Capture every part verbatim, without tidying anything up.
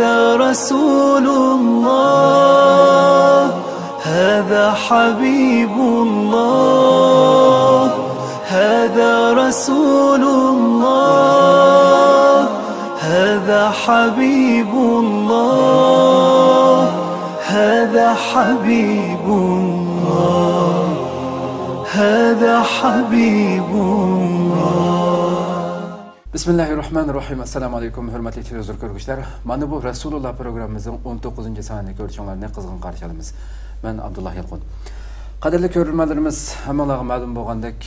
هذا رسول الله، هذا حبيب الله، هذا رسول الله، هذا حبيب الله، هذا حبيب الله، هذا حبيب الله. بسم الله الرحمن الرحيم. السلام عليكم، ھۆرمەتلىك تېلېۋىزور كۆرگۈچىلەر. مانا بۇ رەسۇلۇللا پروگراممىمىزنىڭ ئون توققۇزىنچى سانىنى كۆرۈشۈڭلارنى قىزغىن قارشى ئالىمىز. مەن ئابدۇللا يالقۇن. قەدىرلىك كۆرۈرمەنلىرىمىز، ھەممىڭلارغا مەلۇم بولغاندەك،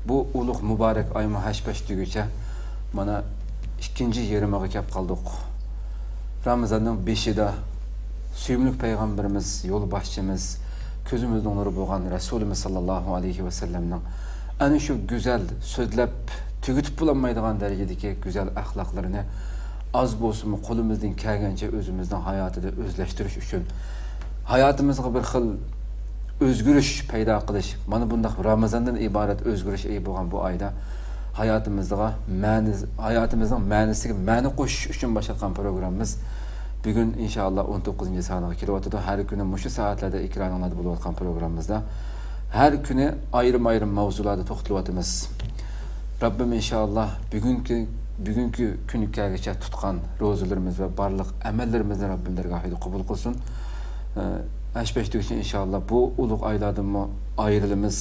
بۇ ئۇلۇغ مۇبارەك ئايمۇ ھەش-پەش دېگۈچە مانا ئىككىنچى يېرىمىغا كەپ قالدۇق. رامىزاننىڭ بېشىدا سۆيۈملۈك پەيغەمبىرىمىز، يولباشچىمىز، كۆزىمىزنىڭ نۇرى بولغان رەسۇلىمىز ساللاللاھۇ ئەلەيھى ۋەسەللەمنىڭ ئەنە شۇ گۈزەل، سۆزلەپ تۈگىتىپ بولالمايدىغان دەرىجىدىكى گۈزەل ئەخلاقلىرىنى ئاز بولسىمۇ قولىمىزدىن كەلگەنچە ئۆزىمىزنىڭ ھاياتىدا ئۆزلەشتۈرۈش ئۈچۈن، ھاياتىمىزغا بىر خىل ئۆزگىرىش پەيدا قىلىش، مانا بۇنداق رامىزاندىن ئىبارەت ئۆزگىرىش ئېيى بولغان بۇ ئايدا ھاياتىمىزغا مەنە، ھاياتىمىزنىڭ مەنىسىگە مەنە قوشۇش ئۈچۈن باشلاتقان پروگراممىمىز بۈگۈن ئىنشائاللا ئون توققۇزىنچى سانىغا كېلىۋاتىدۇ. ھەر كۈنى مۇشۇ سائەتلەردە ئېكرانىڭلاردا بولۇۋاتقان پروگراممىمىزدا ھەر كۈنى ئايرىم-ئايرىم ماۋزۇلاردا توختىلىۋاتىمىز. رەببىم ئىنشائاللا بۈگۈنكى، بۈگۈنكى كۈنگىچە تۇتقان روزىلىرىمىز ۋە بارلىق ئەمەللىرىمىزنى رەببىم دەرگاھىدا قوبۇل قىلسۇن. ئە، ھەش-پەش دېگۈچە ئىنشائاللا بۇ ئۇلۇغ ئايلاردىنمۇ ئايرىلىمىز.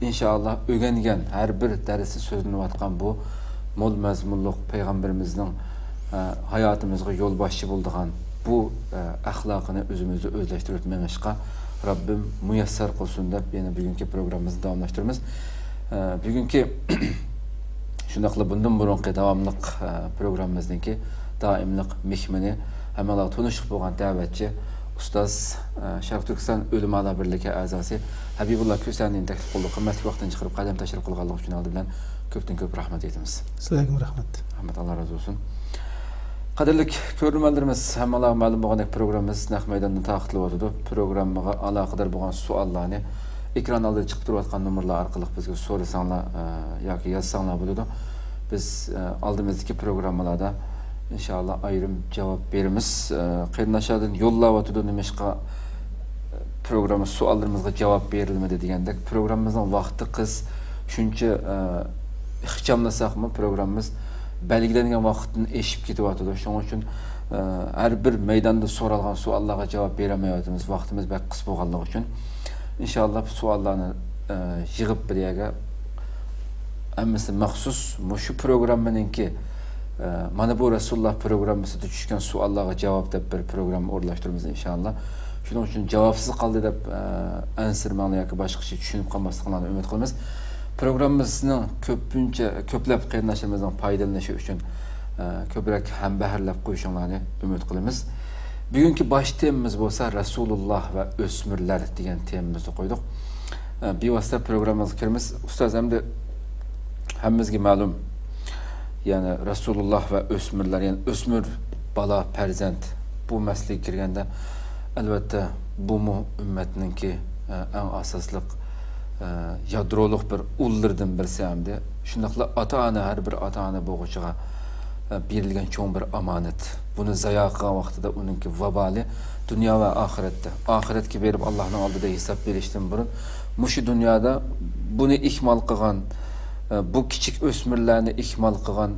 ئىنشائاللا ئۆگەنگەن ھەر بىر دەرستە سۆزلىنىۋاتقان بۇ مول مەزمۇنلۇق پەيغەمبىرىمىزنىڭ، ئە، ھاياتىمىزغا يولباشچى بولىدىغان بۇ، ئە، ئەخلاقىنى ئۆزىمىزدە ئۆزلەشتۈرۈپ مېڭىشقا رەببىم مۇيەسسەر قىلسۇن دەپ يەنە بۈگۈنكى پروگراممىمىزنى داۋاملاشتۇرىمىز. ئە، بۈگۈنكى شۇنداقلا بۇندىن بۇرۇنقى داۋاملىق، ئە، پروگراممىمىزنىڭكى دائىملىق مېھمىنى، ھەممىڭلارغا تونۇشلۇق بولغان دەۋەتچى، ئۇستاز، ئە، شەرقىي تۈركىستان ئۆلىمالار بىرلىكى ئەزاسى ھەبىبۇللا كۆسەنىنى تەكلىپ قىلدۇق. قىممەتلىك ۋاقتىنى چىقىرىپ، قەدەم تەشرىپ قىلغانلىقى ئۈچۈن ئالدى بىلەن كۆپتىن كۆپ رەھمەت ئېيتىمىز. سىلەرگىمۇ رەھمەت. رەھمەت، ئاللا رازى بولسۇن. قەدىرلىك كۆرۈرمەنلىرىمىز، ھەممىڭلارغا مەلۇم بولغاندەك، پروگراممىمىز نەق مەيداندىن تارقىتىلىۋاتىدۇ. پروگراممىغا ئالاقىدار بولغان سوئاللارنى ئېكران ئالدىدا چىقىپ تۇرۇۋاتقان نومۇرلار ئارقىلىق بىزگە سورىساڭلار، ئە، ياكى يازساڭلار بولىدۇ. بىز، ئە، ئالدىمىزدىكى پروگراممىلاردا ئىنشائاللا ئايرىم جاۋاب بېرىمىز. ئە، قېرىنداشلاردىن يوللاۋاتىدۇ، نېمىشقا، ئە، پروگرامما سوئاللىرىمىزغا جاۋاب بېرىلمىدى دېگەندەك. پروگراممىمىزنىڭ ۋاقتى قىس، شۇنچە، ئە، ئىخچاملىساقمۇ، پروگراممىمىز بەلگىلەنگەن ۋاقىتتىن ئېشىپ كېتىۋاتىدۇ. شۇنىڭ ئۈچۈن، ئە، ھەر بىر مەيداندا سورالغان سوئاللارغا جاۋاب بېرەلمەيۋاتىمىز، ۋاقتىمىز بەك قىس بولغانلىقى ئۈچۈن. ئىنشائاللا، بۇ سوئاللارنى، ئە، يىغىپ بىر يەرگە، ھەممىسى مەخسۇس مۇشۇ پروگراممىنىڭكى، ئە، مانا بۇ رەسۇلۇللا پروگراممىسىدا چۈشكەن سوئاللارغا جاۋاب دەپ بىر پروگرامما ئورۇنلاشتۇرىمىز، ئىنشائاللا. شۇنىڭ ئۈچۈن جاۋابسىز قالدى دەپ، ئە، ئەنسىرىمەڭلار ياكى باشقىچە چۈشىنىپ قالماسلىقىڭلارنى ئۈمىد قىلىمىز. پروگراممىمىزنىڭ كۆپىنچە، كۆپلەپ قېرىنداشلىرىمىزنىڭ پايدىلىنىشى ئۈچۈن، ئە، كۆپرەك ھەمبەھىرلەپ قويۇشۇڭلارنى ئۈمىد قىلىمىز. بۈگۈنكى باش تېمىمىز بولسا رەسۇلۇللا ۋە ئۆسمۈرلەر دېگەن تېمىمىزنى قويدۇق. ئە، بىۋاسىتە پروگراممىمىزغا كىرىمىز. ئۇستاز، ئەمدى ھەممىمىزگە مەلۇم، يەنى رەسۇلۇللا ۋە ئۆسمۈرلەر، يەنى ئۆسمۈر بالا، پەرزەنت بۇ مەسىلىگە كىرگەندە، ئەلۋەتتە، بۇمۇ ئۈممەتنىڭكى، ئە، ئەڭ ئاساسلىق، ئە، يادرولۇق بىر ئۇللىرىدىن بىرسى ئەمدى. شۇنداقلا ئاتا-ئانا، ھەر بىر ئاتا-ئانا بولغۇچىغا، ئە، بېرىلگەن چوڭ بىر ئامانەت. بۇنى زايا قىلغان ۋاقتىدا ئۇنىڭكى ۋابالى دۇنيا ۋە ئاخىرەتتە. ئاخىرەتكە بېرىپ ئاللاھنىڭ ئالدىدا ھېساب بېرىشتىن بۇرۇن مۇشۇ دۇنيادا بۇنى ئىھمال قىلغان، ئە، بۇ كىچىك ئۆسمۈرلەرنى ئىھمال قىلغان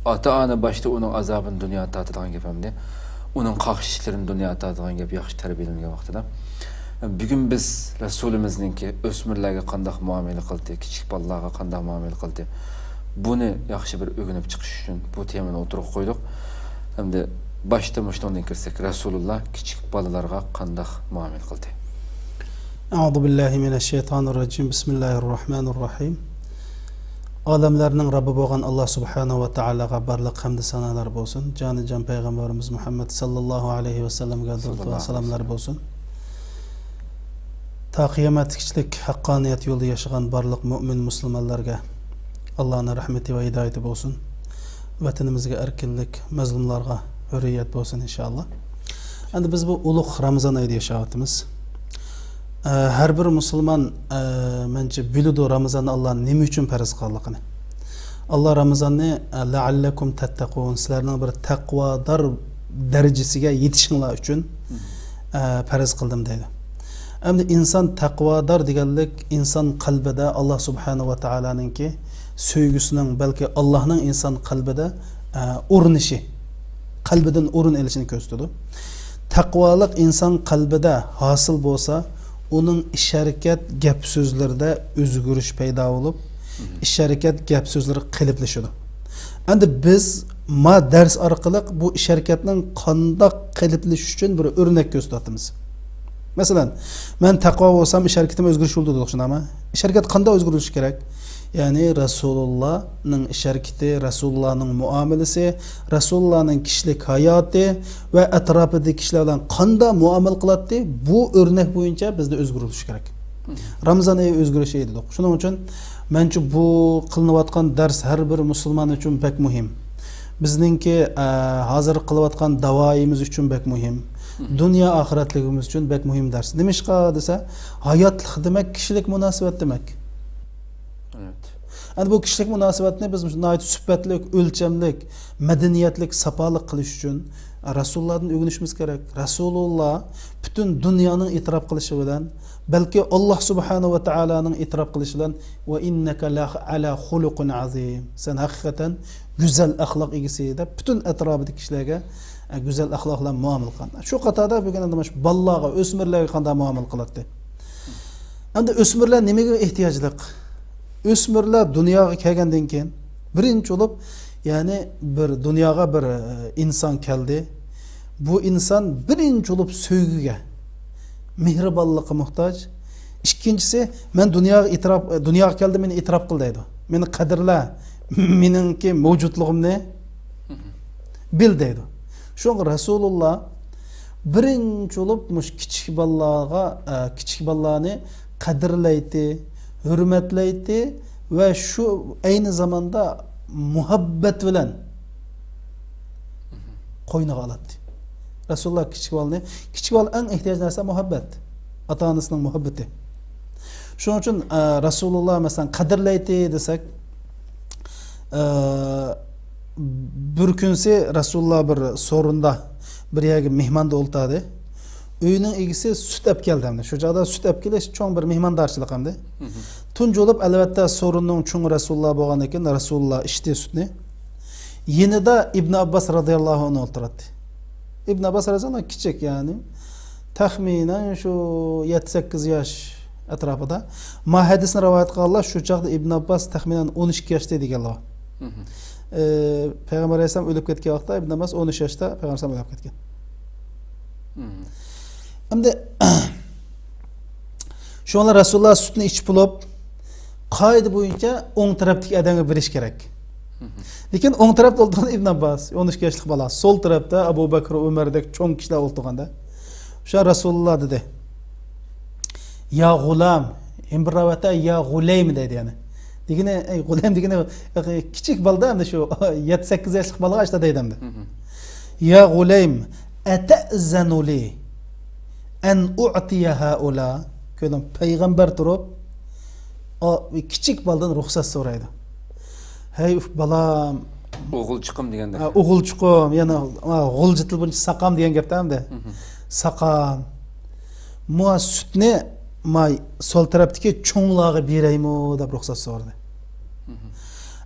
ئاتا-ئانا باشتا ئۇنىڭ ئازابىنى دۇنيادا تارتىدىغان گەپ ئەمدى. ئۇنىڭ قاقشىشلىرىنى دۇنيادا تارتىدىغان گەپ، ياخشى تەربىيەلەنگەن ۋاقتىدا. بۈگۈن بىز رەسۇلىمىزنىڭكى ئۆسمۈرلەرگە قانداق مۇئامىلە قىلدى، كىچىك بالىلارغا قانداق مۇئامىلە قىلدى، بۇنى ياخشى بىر ئۆگىنىپ چىقىش ئۈچۈن بۇ تېمىنى ئوتتۇرىغا قويدۇق. ئەمدى باشتا مۇشۇنىڭدىن كىرسەك، رەسۇلۇللا كىچىك بالىلارغا قانداق مۇئامىلە قىلدى؟ أعوذ بالله من الشيطان الرجيم. بسم الله الرحمن الرحيم. ئالەملەرنىڭ رەببى بولغان ئاللا سۇبھانەھۇ ۋە تائالاغا بارلىق ھەمدۇ سانالار بولسۇن. جانى جان پەيغەمبىرىمىز مۇھەممەد ساللاللاھۇ ئەلەيھى ۋەسەللەمگە دۇرۇد ۋە سالاملار بولسۇن. تا قىيامەتكىچىلىك ھەققانىيەت يولىدا ياشىغان بارلىق مۆمىن مۇسۇلمانلارغا ئاللانىڭ رەھمىتى ۋە ھىدايىتى بولسۇن. ۋەتىنىمىزگە ئەركىنلىك، مەزلۇملارغا ھۆرىيەت بولسۇن، ئىنشائاللا. ئەمدى بىز بۇ ئۇلۇغ رامىزان ئايدا ياشاۋاتىمىز. ئە، ھەر بىر مۇسۇلمان، ئە، مەنچە بىلىدۇ رامىزاننى ئاللا نېمە ئۈچۈن پەرز قىلغانلىقىنى. ئاللا رامىزاننى، ئە، لەئەللەكۇم تەتتەقۇن، سىلەرنىڭ بىر تەقۋادار دەرىجىسىگە يېتىشىڭلار ئۈچۈن، ئە، پەرز قىلدىم دەيدۇ. ئەمدى ئىنسان تەقۋادار دېگەنلىك ئىنسان قەلبىدە ئاللا سۇبھانەھۇ ۋە تائالانىڭكى سۆيگۈسىنىڭ، بەلكى ئاللانىڭ ئىنسان قەلبىدە، ئە، ئورنىشى، قەلبىدىن ئورۇن ئېلىشىنى كۆرسىتىدۇ. تەقۋالىق ئىنسان قەلبىدە ھاسىل بولسا، ئۇنىڭ ئىش-ھەرىكەت، گەپ-سۆزلىرىدە ئۆزگىرىش پەيدا بولۇپ، ئىش-ھەرىكەت، گەپ-سۆزلىرى قېلىپلىشىدۇ. ئەمدى بىز ما دەرس ئارقىلىق بۇ ئىش-ھەرىكەتنىڭ قانداق قېلىپلىشىشى ئۈچۈن بىر ئۆرنەك كۆرسىتىۋاتىمىز. مەسىلەن، مەن تەقۋا بولسام، ئىش-ھەرىكىتىم ئۆزگىرىش بولىدۇ دېدۇق، شۇنداقمۇ؟ ئىش-ھەرىكەت قانداق ئۆزگىرىشى كېرەك؟ يەنى رەسۇلۇللانىڭ ئىش-ھەرىكىتى، رەسۇلۇللانىڭ مۇئامىلىسى، رەسۇلۇللانىڭ كىشىلىك ھاياتى ۋە ئەتراپىدىكى كىشىلەر بىلەن قانداق مۇئامىلە قىلاتتى، بۇ ئۆرنەك بويىچە بىزدە ئۆزگىرىش كېرەك. رامىزان ئېيى ئۆزگىرىش ئېيى دېدۇق. شۇنىڭ ئۈچۈن مەنچە بۇ قىلىنىۋاتقان دەرس ھەر بىر مۇسۇلمان ئۈچۈن بەك مۇھىم. بىزنىڭكى، ئە، ھازىر قىلىۋاتقان داۋايىمىز ئۈچۈن بەك مۇھىم. دۇنيا ئاخىرەتلىكىمىز ئۈچۈن بەك مۇھىم دەرس. نېمىشقا دېسە، ھاياتلىق دېمەك كىشىلىك مۇناسىۋەت دېمەك. ئەمدى بۇ كىشىلىك مۇناسىۋەتنى بىز مۇشۇ ناھايىتى سۈپەتلىك، ئۆلچەملىك، مەدەنىيەتلىك، ساپالىق قىلىش ئۈچۈن رەسۇلۇللادىن ئۆگىنىشىمىز كېرەك. رەسۇلۇللا پۈتۈن دۇنيانىڭ ئېتىراپ قىلىشى بىلەن، بەلكى ئاللا سۇبھانەھۇ ۋە تائالانىڭ ئېتىراپ قىلىشى بىلەن، «ۋە ئىننەكە لە-، ئەلا خۇلۇقىن ئازىم، سەن ھەقىقەتەن گۈزەل ئەخلاق ئىگىسى» دەپ پۈتۈن ئەتراپىدىكى كىشىلەرگە، ئە، گۈزەل ئەخلاق بىلەن مۇئامىلە قىلغان. شۇ قاتاردا بۈگۈن ئەمدى مۇشۇ بالىلارغا، ئۆسمۈرلەرگە قانداق مۇئامىلە قىلاتتى؟ ئەمدى ئۆسمۈرلەر نېمىگە ئېھتىياجلىق؟ ئۆسمۈرلەر دۇنياغا كەلگەندىن كېيىن، بىرىنچى بولۇپ، يەنى بىر دۇنياغا بىر، ئە، ئىنسان كەلدى. بۇ ئىنسان بىرىنچى بولۇپ سۆيگۈگە، مېھرىبانلىققا موھتاج. ئىككىنچىسى، مەن دۇنياغا ئېتىراپ، دۇنياغا كەلدىم، مېنى ئېتىراپ قىل دەيدۇ. مېنى قەدىرلە، مېنىڭكى مەۋجۇتلۇقۇمنى بىل دەيدۇ. شۇڭا رەسۇلۇللا بىرىنچى بولۇپ مۇشۇ كىچىك بالىلارغا، ئە، كىچىك بالىلارنى قەدىرلەيتتى، ھۆرمەتلەيتتى ۋە شۇ ئەينى زاماندا مۇھەببەت بىلەن قوينىغا ئالاتتى. رەسۇلۇللا كىچىك بالىنى، كىچىك بالا ئەڭ ئېھتىياج نەرسە مۇھەببەت. ئاتا-ئانىسىنىڭ مۇھەببىتى. شۇنىڭ ئۈچۈن، ئە، رەسۇلۇللا مەسىلەن قەدىرلەيتتى دېسەك، ئە، بىر كۈنسى رەسۇلۇللا بىر سورۇندا بىر يەرگە مېھماندا ئولتۇردى. ئۆينىڭ ئىگىسى سۈت ئەپ كەلدى ئەمدى. شۇ چاغدا سۈت ئەپ كېلىش چوڭ بىر مېھماندارچىلىق ئەمدى. تۇنجى بولۇپ، ئەلۋەتتە، سورۇننىڭ چوڭى رەسۇلۇللا بولغاندىن كېيىن رەسۇلۇللا ئىچتى سۈتنى. يېنىدا ئىبن ئابباس رازىياللاھۇ ئەنھۇ ئولتۇراتتى. ئىبن ئابباس رازىياللاھۇ ئەنھۇ كىچىك، يەنى تەخمىنەن شۇ يەتتە سەككىز ياش ئەتراپىدا. ما ھەدىسنى رىۋايەت قىلغانلار شۇ چاغدا ئىبن ئابباس تەخمىنەن ئون ئىككى ياشتا دېگەنلەر. ئى، پەيغەمبەر ئەلەيھىسسالام ئۆلۈپ كەتكەن ۋاقىتتا ئىبن ئابباس ئون ئۈچ ياشتا پەيغەمبەر ئەلەيھىسسالام ئۆلۈپ كەتكەن. ئەمدى شۇڭلار رەسۇلۇللا سۈتنى ئىچىپ بولۇپ، قائىدە بويىچە ئوڭ تەرەپتىكى ئادەمگە بېرىش كېرەك. لېكىن ئوڭ تەرەپتە ئولتۇرغان ئىبن ئابباس، ئون ئىككى ياشلىق بالا، سول تەرەپتە ئەبۇ بەكرى، ئۆمەردەك چوڭ كىشىلەر ئولتۇرغاندا، شۇ رەسۇلۇللا دېدى، يا غۇلام، يەنە بىر رىۋايەتتە يا غۇلەيم دەيدۇ يەنى. دېگىنى، ئەي غۇلەيم دېگىنى، كىچىك بالىدا ئەمدى شۇ يەتتە سەككىز ياشلىق بالىغا ئاشتا دەيدۇ ئەمدى. يا غۇلەيم، ئەتەئزەنۇ لى ئەن ئۇئتىيە ھەئۇلا. كۆرۈڭ، پەيغەمبەر تۇرۇپ، ئا، كىچىك بالىدىن رۇخسەت سورايدۇ. ھەي، ئۇف، بالام. ئوغۇلچىقىم دېگەندەك. ھە، ئوغۇلچىقىم، يەنە، ھە، غۇلجا تىل بويىچە ساقام دېگەن گەپتە ئەمدى. ساقام. مۇ سۈتنى ما سول تەرەپتىكى چوڭلارغا بېرەيمۇ دەپ رۇخسەت سورىدى.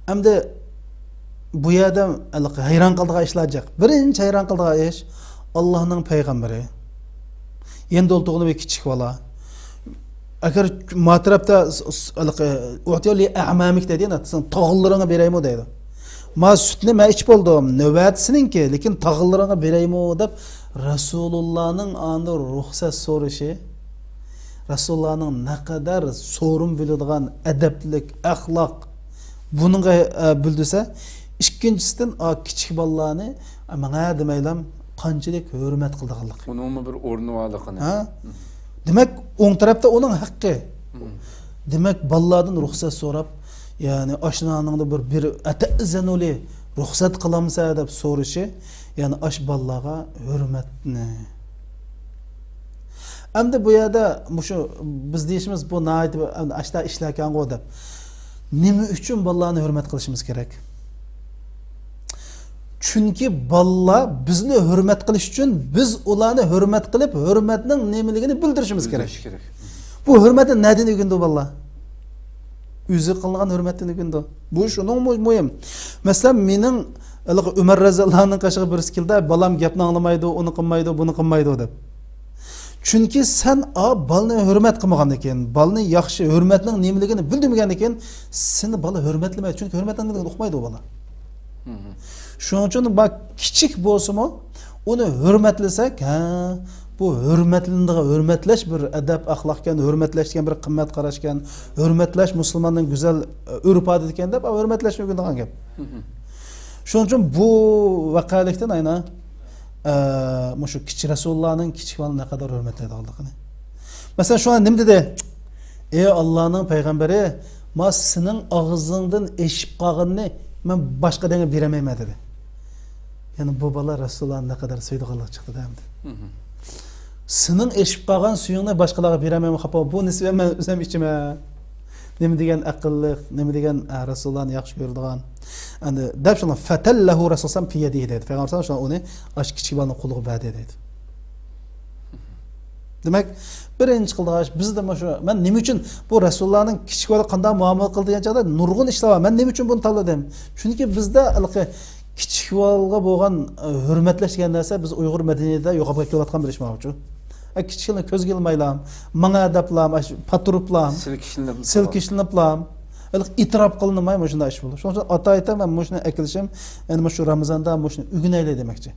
ئەمدى بۇ يەردە ھېلىقى ھەيران قالىدىغان ئىشلار جىق. بىرىنچى ھەيران قالىدىغان ئىش، ئاللانىڭ پەيغەمبىرى. يېنىدا ئولتۇرغىنى بىر كىچىك بالا. ئەگەر ما تەرەپتە س-، س-، ھېلىقى، ئۇتىيە لى ئەمامىك دەيدۇ، سېنىڭ تاغىلىرىڭغا بېرەيمۇ دەيدۇ. ما سۈتنى مەن ئىچىپ بولدۇم، نۆۋەتى سېنىڭكى، لېكىن تاغىلىرىڭغا بېرەيمۇ دەپ رەسۇلۇللانىڭ ئاندىن رۇخسەت سورىشى، رەسۇلۇللانىڭ نەقەدەر سورۇن بىلىدىغان، ئەدەپلىك، ئەخلاق، بۇنىڭغا، ئە، بىلدۈرسە، ئىككىنچىسىدىن، ئا، كىچىك بالىلارنى، ئا، ماڭا دېمەيلام، قانچىلىك ھۆرمەت قىلىدىغانلىقى. ئۇنىڭمۇ بىر ئورنى بارلىقىنى. ھە؟ دېمەك، ئوڭ تەرەپتە ئۇنىڭ ھەققى. دېمەك، بالىلاردىن رۇخسەت سوراپ، يەنى ئاشنانىڭدا بىر، بىر ئەتەئزەنۇ لى، رۇخسەت قىلامسەن دەپ سورىشى، يەنى ئاش بالىلارغا ھۆرمەتنى. ئەمدى بۇ يەردە مۇشۇ بىز دېيىشىمىز، بۇ ناھايىتى بىر ئاشتا ئىشلاركەنغۇ دەپ. نېمە ئۈچۈن بالىلارنى ھۆرمەت قىلىشىمىز كېرەك؟ چۈنكى بالىلار بىزنى ھۆرمەت قىلىش ئۈچۈن بىز ئۇلارنى ھۆرمەت قىلىپ، ھۆرمەتنىڭ نېمىلىكىنى بىلدۈرۈشىمىز كېرەك. بىلدۈرۈش كېرەك. بۇ ھۆرمەتنى نەدىن ئۆگىنىدۇ بالىلار؟ ئۆزى قىلىنغان ھۆرمەتتىن ئۆگىنىدۇ. بۇ شۇنىڭ مۇ-، مۇھىم. مەسىلەن، مېنىڭ ھېلىقى ئۆمەر رەزىياللاھۇ ئەنھۇنىڭ قېشىغا بىرسى كېلدى، بالام گەپنى ئاڭلىمايدۇ، ئۇنى قىلمايدۇ، بۇنى قىلمايدۇ دەپ. چۈنكى سەن ئا بالىنى ھۆرمەت قىلمىغاندىن كېيىن، بالىنى ياخشى ھۆرمەتنىڭ نېمىلىكىنى بىلدۈرمىگەندىن كېيىن، سېنى بالا ھۆرمەتلىمەيدۇ. چۈنكى ھۆرمەتنىڭ نېمىلىكىنى ئۇقمايدۇ ئۇ بالا. شۇنىڭ ئۈچۈن بۇ كىچىك بولسىمۇ، ئۇنى ھۆرمەتلىسەك، ھە، بۇ ھۆرمەتلىنىدىغان، ھۆرمەتلەش بىر ئەدەپ، ئەخلاقكەن، ھۆرمەتلەش دېگەن بىر قىممەت قاراشكەن، ھۆرمەتلەش مۇسۇلماننىڭ گۈزەل، ئە، ئۆرپ-ئادىتىكەن دەپ، ھۆرمەتلەشنى ئۆگىنىدىغان گەپ. شۇنىڭ ئۈچۈن بۇ ۋەقەلىكتىن ئاينا، ئە، مۇشۇ كىچىك رەسۇلۇللانىڭ كىچىك بالىنى نەقەدەر ھۆرمەتلەيدىغانلىقىنى. مەسىلەن، شۇڭا نېمە دېدى؟ ئى ئاللانىڭ پەيغەمبىرى، ما سېنىڭ ئاغزىڭدىن ئېشىپ قالغىنىنى مەن باشقا ئادەمگە بېرەلمەيمەن دېدى. يەنى بۇ بالا رەسۇلۇللانى نەقەدەر سۆيىدىغانلىقى چىقتى-دە ئەمدى. سېنىڭ ئېشىپ قالغان سۈيۈڭنى باشقىلارغا بېرەلمەيمەن، خاپا، بۇ نېسىۋەن مەن ئۆزۈم ئىچىمەن. نېمە دېگەن ئەقىللىق، نېمە دېگەن، ئە، رەسۇلۇللانى ياخشى كۆرىدىغان. ئەمدى دەپ شۇڭا، فەتەللەھۇ رەسۇلۇللا فى يەدىھى دەيدۇ. پەيغەمبەر سەللەللاھۇ ئەلەيھى ۋەسەللەم شۇڭا ئۇنى ئاشۇ كىچىك بالىنىڭ قولىغا بەردى دەيدۇ. دېمەك، بىرىنچى قىلىدىغان ئىش، بىزدە مۇشۇ، مەن نېمە ئۈچۈن بۇ رەسۇلۇللانىڭ كىچىك بالىغا قانداق مۇئامىلە قىلدى دېگەن چاغدا نۇرغۇن ئىشلار بار. مەن نېمە ئۈچۈن بۇنى تاللىدىم؟ چۈنكى بىزدە ھېلىقى كىچىك بالىغا بولغان، ئە، ھۆرمەتلەش دېگەن نەرسە بىز ئۇيغۇر مەدەنىيىتىدە يوقاپ كېتىۋاتقان بىر ئىش ماۋۇچۇ. ئە، كىچىكىنى كۆزگە ئىلمايلام، ماڭا دەپلام، ئاشۇ پاتۇرۇپلام، سىلكىشلىنىپ، سىلكىشلىنىپلام. ھېلىقى ئېتىراپ قىلىنماي مۇشۇنداق ئىش بولىدۇ. شۇنىڭ ئۈچۈن ئاتايىتەن مەن مۇشۇنى ئەكېلىشىم، يەنى مۇشۇ رامىزاندا مۇشۇنى ئۆگىنەيلى دېمەكچى.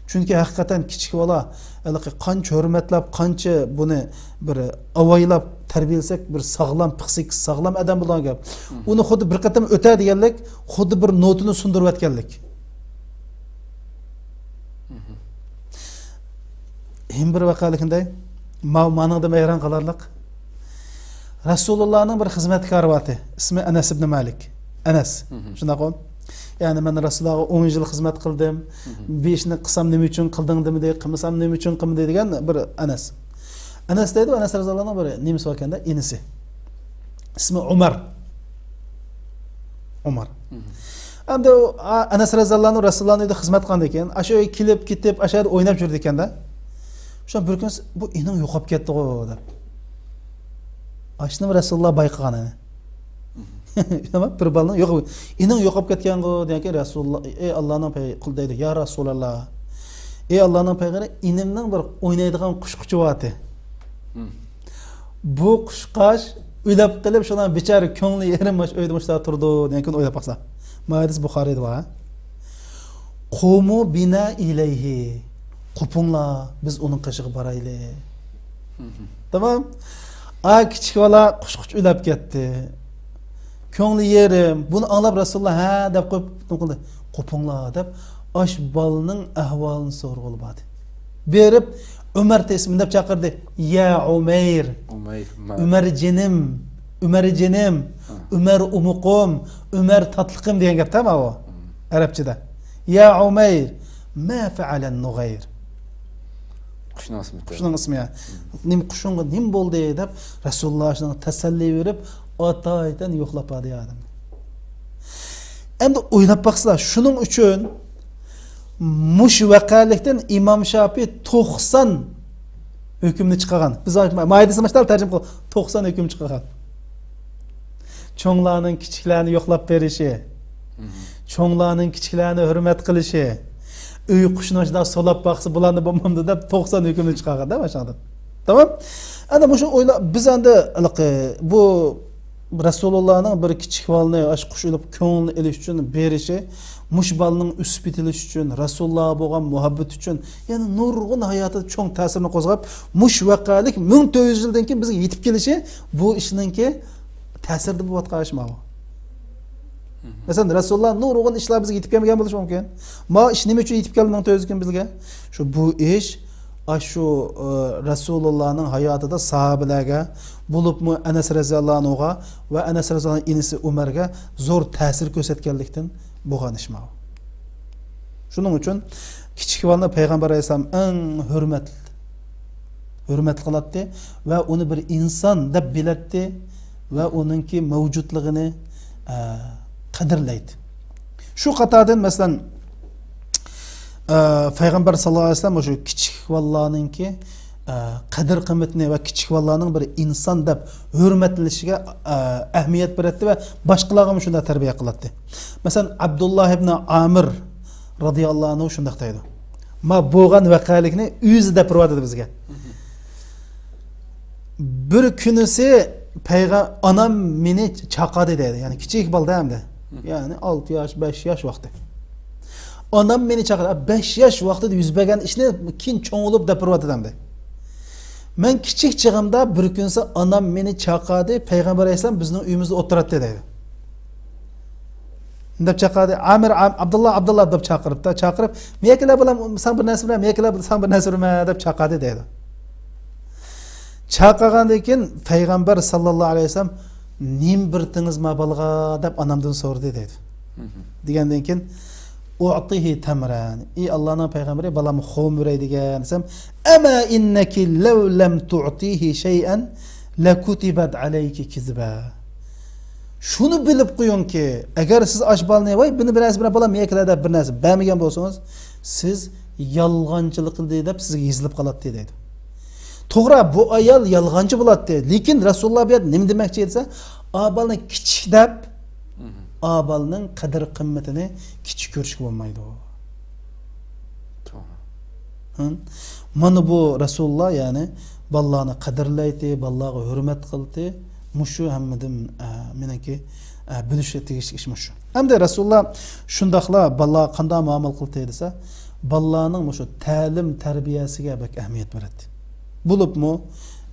چۈنكى ھەقىقەتەن كىچىك بالا ھېلىقى قانچە ھۆرمەتلەپ، قانچە بۇنى بىر ئاۋايلاپ تەربىيەلىسەك، بىر ساغلام، پىسخىكىسى ساغلام ئادەم بولىدىغان گەپ. ئۇنى خۇددى بىر قېتىم ئۆتە دېگەنلىك، خۇددى بىر نوتىنى سۇندۇرۇۋەتكەنلىك. ھېم بىر ۋەقەلىكىندەي، ما-، مانىڭدىن ھەيران قالارلىق. رەسۇلۇللانىڭ بىر خىزمەتكارى بارتى. ئىسمى ئەنەس ئىبنى مالىك. ئەنەس. شۇنداققۇ؟ يەنى مەن رەسۇلۇللاغا ئون يىل خىزمەت قىلدىم. بۇ ئىشنى قىلسام نېمە ئۈچۈن قىلدىڭ دېمىدى، قىلمىسام نېمە ئۈچۈن قىلمىدى دېگەن بىر ئەنەس. ئەنەس دەيدۇ، ئەنەس رەزىياللاھۇ ئەنھۇ بىر نېمىسى باركەن-دە، ئىنىسى. ئىسمى ئۇمەر. ئۇمەر. ئەمدى ئۇ، ئا، ئەنەس رەزىياللاھۇ ئەنھۇ رەسۇلۇللانىڭ ئۆيىدە خىزمەت قىلغان ئىكەن. ئاشۇ ئۆيگە كېلىپ، كېتىپ، ئاشۇ يەردە ئويناپ يۈرىدىكەن-دە. شۇ بىر كۈنى، بۇ ئىنىڭ يوقاپ كەتتىغۇ دەپ. ئاشۇنى رەسۇلۇللا بايقىغان ئىنى. بىر بالىنىڭ يوق، ئىنىڭ يوقاپ كەتكەنغۇ دېگەنكى رەسۇلۇللا، ئەي ئاللانىڭ پەي-، قۇلى دەيدۇ، يا رەسۇلۇللا. ئەي ئاللانىڭ پەيغەمبىرى، ئىنىمنىڭ بىر ئوينايدىغان قۇشقۇچى بارتى. بۇ قۇشقاچ ئۆلۈپ قېلىپ، شۇنىڭ بىچارە كۆڭلى يېرىم مۇشۇ ئۆيدە مۇشۇلار تۇرىدۇ دېگەن كۈنى ئويلاپ باقسا. ما ھەدىس بۇخارىيدا بار. قۇمۇ بىنا ئىلەيھى. قوپۇڭلار، بىز ئۇنىڭ قېشىغا بارايلى. تامام. ئا، كىچىك بالا قۇشقۇچ ئۆلۈپ كەتتى. كۆڭلى يېرىم. بۇنى ئاڭلاپ رەسۇلۇللا ھە دەپ قويۇپ، نېمە قىلدى؟ قوپۇڭلار دەپ، ئاش بالىنىڭ ئەھۋالىنى سورىغىلى باردى. بېرىپ، ئۆمەر تېسمىن دەپ چاقىردى. يا ئۇمەير. ئۇمەير، ئۇمەر. ئۆمەر جېنىم. ئۆمەر جېنىم. ئۆمەر ئومۇقۇم. ئۆمەر تاتلىقىم دېگەن گەپتە ماۋۇ. ئەرەبچىدە. يا ئۇمەير. ما فەئەلەن نۇغەير. قۇشنىڭ ئىسمى. قۇشنىڭ ئىسمى، يا. نېمە قۇشۇڭغا نېمە بولدى دەپ رەسۇلۇللا شۇنىڭغا تەسەللى بېرىپ، ئاتايىتەن يوقلاپ باردى ئادەم. ئەمدى ئويلاپ باقسىلا، شۇنىڭ ئۈچۈن مۇشۇ ۋەقەلىكتىن ئىمام شاپىي توقسان ھۆكۈمنى چىقارغان. بىز مايدىسى ماشتال تەرجىمە قىلىپ، توقسان ھۆكۈم چىقارغان. چوڭلارنىڭ كىچىكلەرنى يوقلاپ بېرىشى، چوڭلارنىڭ كىچىكلەرنى ھۆرمەت قىلىشى، ئۆي قۇشىنى شۇنداق سولاپ باقسا بولامدۇ بولمامدۇ دەپ توقسان ھۆكۈمنى چىقارغان-دە ماشۇنىڭدىن. تامام؟ ئەنە مۇشۇ ئويلا-، بىز ئەمدى ھېلىقى بۇ رەسۇلۇللانىڭ بىر كىچىك بالىنى ئاشۇ قۇش ئېلىپ كۆڭلىنى ئېلىش ئۈچۈن بېرىشى، مۇشۇ بالىنىڭ ئۆسۈپ يېتىلىشى ئۈچۈن، رەسۇلۇللاغا بولغان مۇھەببىتى ئۈچۈن، يەنە نۇرغۇن ھاياتىدا چوڭ تەسىرنى قوزغاپ، مۇشۇ ۋەقەلىك مىڭ تۆت يۈز يىلدىن كېيىن بىزگە يېتىپ كېلىشى بۇ ئىشنىڭكى تەسىرىدە بولۇۋاتقان ئىش ماۋۇ. مەسىلەن، رەسۇلۇللا نۇرغۇن ئىشلار بىزگە يېتىپ كەلمىگەن بولۇشى مۇمكىن. ما ئىش نېمە ئۈچۈن يېتىپ كەلدى مىڭ تۆت يۈز يىل كېيىن بىزگە؟ شۇ بۇ ئىش، ئاشۇ، ئە، رەسۇلۇللانىڭ ھاياتىدا ساھابىلەرگە، بولۇپمۇ ئەنەس رەزىياللاھۇ ئەنھۇغا ۋە ئەنەس رەزىياللاھۇ ئەنھۇنىڭ ئىنىسى ئۆمەرگە زور تەسىر كۆرسەتكەنلىكتىن بولغان ئىش ماۋۇ. شۇنىڭ ئۈچۈن كىچىك بالىنى پەيغەمبەر ئەلەيھىسسالام ئەڭ ھۆرمەت-، ھۆرمەت قىلاتتى ۋە ئۇنى بىر ئىنسان دەپ بىلەتتى ۋە ئۇنىڭكى مەۋجۇتلۇقىنى، ئە، قەدىرلەيتتى. شۇ قاتاردىن، مەسىلەن، ئە، پەيغەمبەر ساللاللاھۇ ئەلەيھى ۋەسەللەم مۇشۇ كىچىك بالىلارنىڭكى، ئە، قەدىر قىممىتىنى ۋە كىچىك بالىلارنىڭ بىر ئىنسان دەپ ھۆرمەتلىنىشىگە، ئە، ئەھمىيەت بېرەتتى ۋە باشقىلارغىمۇ شۇنداق تەربىيە قىلاتتى. مەسىلەن، ئابدۇللا ئىبنى ئامىر رازىياللاھۇ ئەنھۇ شۇنداق دەيدۇ. ما بولغان ۋەقەلىكنى ئۆزى دەپ رىۋايەت ئەتتى بىزگە. بىر كۈنىسى پەيغە-، ئانام مېنى چاقادى دەيدۇ. يەنى كىچىك بالىدا ئەمدى. يەنى ئالتە ياش، بەش ياش ۋاقتى. ئانام مېنى چاقىدى. بەش ياش ۋاقتىدا يۈز بەرگەن ئىشنى كېيىن چوڭ بولۇپ دەپ بېرىۋاتىدۇ ئەمدى. مەن كىچىك چېغىمدا بىر كۈنسى ئانام مېنى چاقادى، پەيغەمبەر ئەلەيھىسسالام بىزنىڭ ئۆيىمىزدە ئولتۇراتتى دەيدۇ. دەپ چاقىردى. ئامىر، ئام-، ئابدۇللا، ئابدۇللا دەپ چاقىرىپتا، چاقىرىپ، مېيەكىلە بالام، ساڭا بىر نەرسە بېرەي، مېيەكىلە ساڭا بىر نەرسە بېرەي دەپ چاقىردى دەيدۇ. چاقىرغاندىن كېيىن پەيغەمبەر ساللاللاھۇ ئەلەيھى ۋەسەللەم نېمە بېرىتىڭىز ما بالىغا دەپ ئانامدىن سورىدى دەيدۇ. دېگەندىن كېيىن، ئۇئتىھى تەمرەن، ئى ئاللانىڭ پەيغەمبىرى، بالامغا خورما بېرەي دېگەن دېسەم، ئەما ئىننەكى لەۋ لەم تۇئتىھى شەيئەن لەكۇتىبەت ئەلەيكى كىزبە. شۇنى بىلىپ قويۇڭكى، ئەگەر سىز ئاش بالىنى، ۋاي، بۇنى بىر نەرسە بىلەن، بالام يەكىلە دەپ بىر نەرسە بەرمىگەن بولسىڭىز، سىز يالغانچىلىق قىلدى دەپ سىزگە يېزىلىپ قالاتتى دەيدۇ. توغرا، بۇ ئايال يالغانچى بولاتتى، لېكىن رەسۇلۇللا بۇ يەردە نېمە دېمەكچى دېسە، ئا بالىنى كىچىك دەپ، ئا بالىنىڭ قەدىر قىممىتىنى كىچىك كۆرۈشكە بولمايدۇ. توغرا. ھە؟ مانا بۇ رەسۇلۇللا، يەنى بالىلارنى قەدىرلەيتتى، بالىلارغا ھۆرمەت قىلاتتى. مۇشۇ ھەممىدىن، ئە، مېنىڭكى، ئە، بىلىشكە تېگىشلىك ئىش مۇشۇ. ئەمدى رەسۇلۇللا شۇنداقلا بالىلارغا قانداق مۇئامىلە قىلاتتى دېسە، بالىلارنىڭ مۇشۇ تەلىم تەربىيەسىگە بەك ئەھمىيەت بېرەتتى. بولۇپمۇ،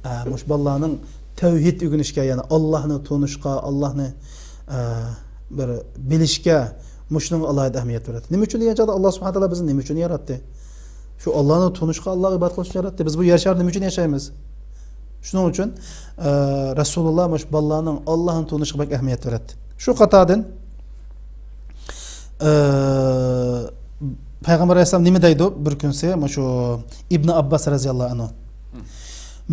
ئە، مۇشۇ بالىلارنىڭ تەۋھىد ئۆگىنىشكە، يەنى ئاللاھنى تونۇشقا، ئاللاھنى، ئە، بىر بىلىشكە، مۇشۇنىڭغا ئالاھىدە ئەھمىيەت بېرەتتى. نېمە ئۈچۈن دېگەن چاغدا، ئاللا سۇبھانەھۇ ۋە تائالا بىزنى نېمە ئۈچۈن ياراتتى؟ شۇ ئاللانى تونۇشقا، ئاللاغا ئىبادەت قىلىش ئۈچۈن ياراتتى. بىز بۇ يەر شارىدا نېمە ئۈچۈن ياشايمىز؟ شۇنىڭ ئۈچۈن، ئە، رەسۇلۇللا مۇشۇ بالىلارنىڭ ئاللاھنى تونۇشىغا بەك ئەھمىيەت بېرەتتى. شۇ قاتاردىن، ئە، پەيغەمبەر ئەلەيھىسسالام نېمە دەيدۇ؟ بىر كۈنسى مۇشۇ ئىبنى ئابباس رەزىياللاھۇ ئەنھۇ،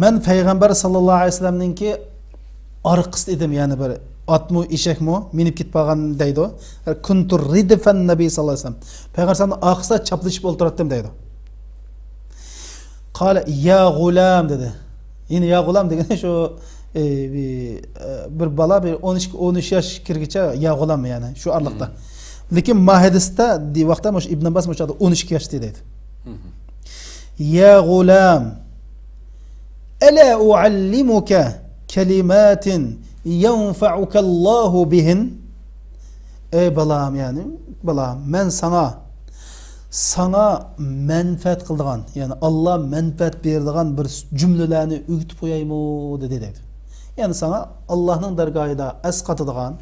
مەن پەيغەمبەر ساللاللاھۇ ئەلەيھى ۋەسەللەمنىڭكى ئارقىسىدا ئىدىم، يەنى بىر ئاتمۇ، ئېشەكمۇ مىنىپ كېتىپ قالغان دەيدۇ. كۇنتۇ رىدفەن نەبىي ساللاللاھۇ ئەلەيھى ۋەسەللەم. پەيغەمبەر ئەلەيھىسسالامنىڭ ئارقىسىدا چاپلىشىپ ئولتۇراتتىم دەيدۇ. قال يا غۇلام دېدى. يەنى يا غۇلام دېگىنى شۇ، ئى، بى-، ئى، بىر بالا، بىر ئون ئىككى، ئون ئۈچ ياش كىرگىچە يا غۇلام، يەنى شۇ ئارىلىقتا. لېكىن ما ھەدىستە دېۋاقتا مۇشۇ ئىبن ئابباس مۇشۇ چاغدا ئون ئىككى ياشتا دەيدۇ. يا غۇلام، ئەلا ئۇئەللىمۇكە كەلىماتىن يەنفەئۇكەللاھۇ بىھىن. ئەي بالام، يەنى بالام، مەن ساڭا، ساڭا مەنپەئەت قىلىدىغان، يەنى ئاللا مەنپەئەت بېرىدىغان بىر جۈملىلەرنى ئۆگىتىپ قويايمۇ دېدى دەيدۇ. يەنى ساڭا ئاللانىڭ دەرگاھىدا ئەسقاتىدىغان،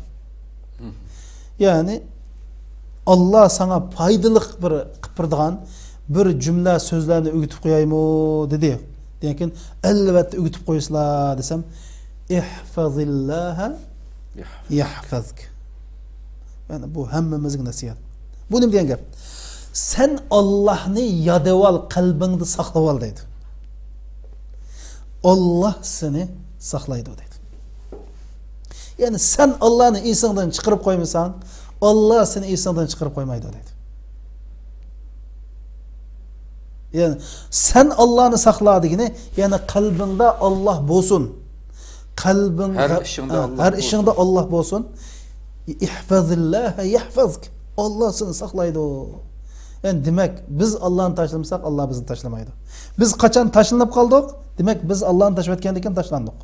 يەنى ئاللا ساڭا پايدىلىق بىر قىلىپ بېرىدىغان بىر جۈملە سۆزلەرنى ئۆگىتىپ قويايمۇ دېدى. لېكىن ئەلۋەتتە ئۆگىتىپ قويىسىلا دېسەم، ئىھفەزىللاھە يەھفەزك. يەنى بۇ ھەممىمىزگە نەسىھەت. بۇ نېمە دېگەن گەپ؟ سەن ئاللاھنى يادىۋال، قەلبىڭدە ساقلىۋال دەيدۇ. ئاللا سېنى ساقلايدۇ دەيدۇ. يەنى سەن ئاللانى ئېسىڭدىن چىقىرىپ قويمىساڭ، ئاللا سېنى ئېسىڭدىن چىقىرىپ قويمايدۇ دەيدۇ. يەنى سەن ئاللانى ساقلا دېگىنى، يەنى قەلبىڭدە ئاللا بولسۇن. قەلبىڭ، ھەر ئىشىڭدا ھە، ئاللا ھەر بولسۇن. ئىشىڭدا ئاللا بولسۇن. ئىھفەزىللاھە يەھفەزك. ئاللا سېنى ساقلايدۇ. يەنى دېمەك، بىز ئاللانى تاشلىمىساق، ئاللا بىزنى تاشلىمايدۇ. بىز قاچان تاشلىنىپ قالدۇق، دېمەك، بىز ئاللانى تاشلىۋەتكەندىن كېيىن تاشلاندۇق.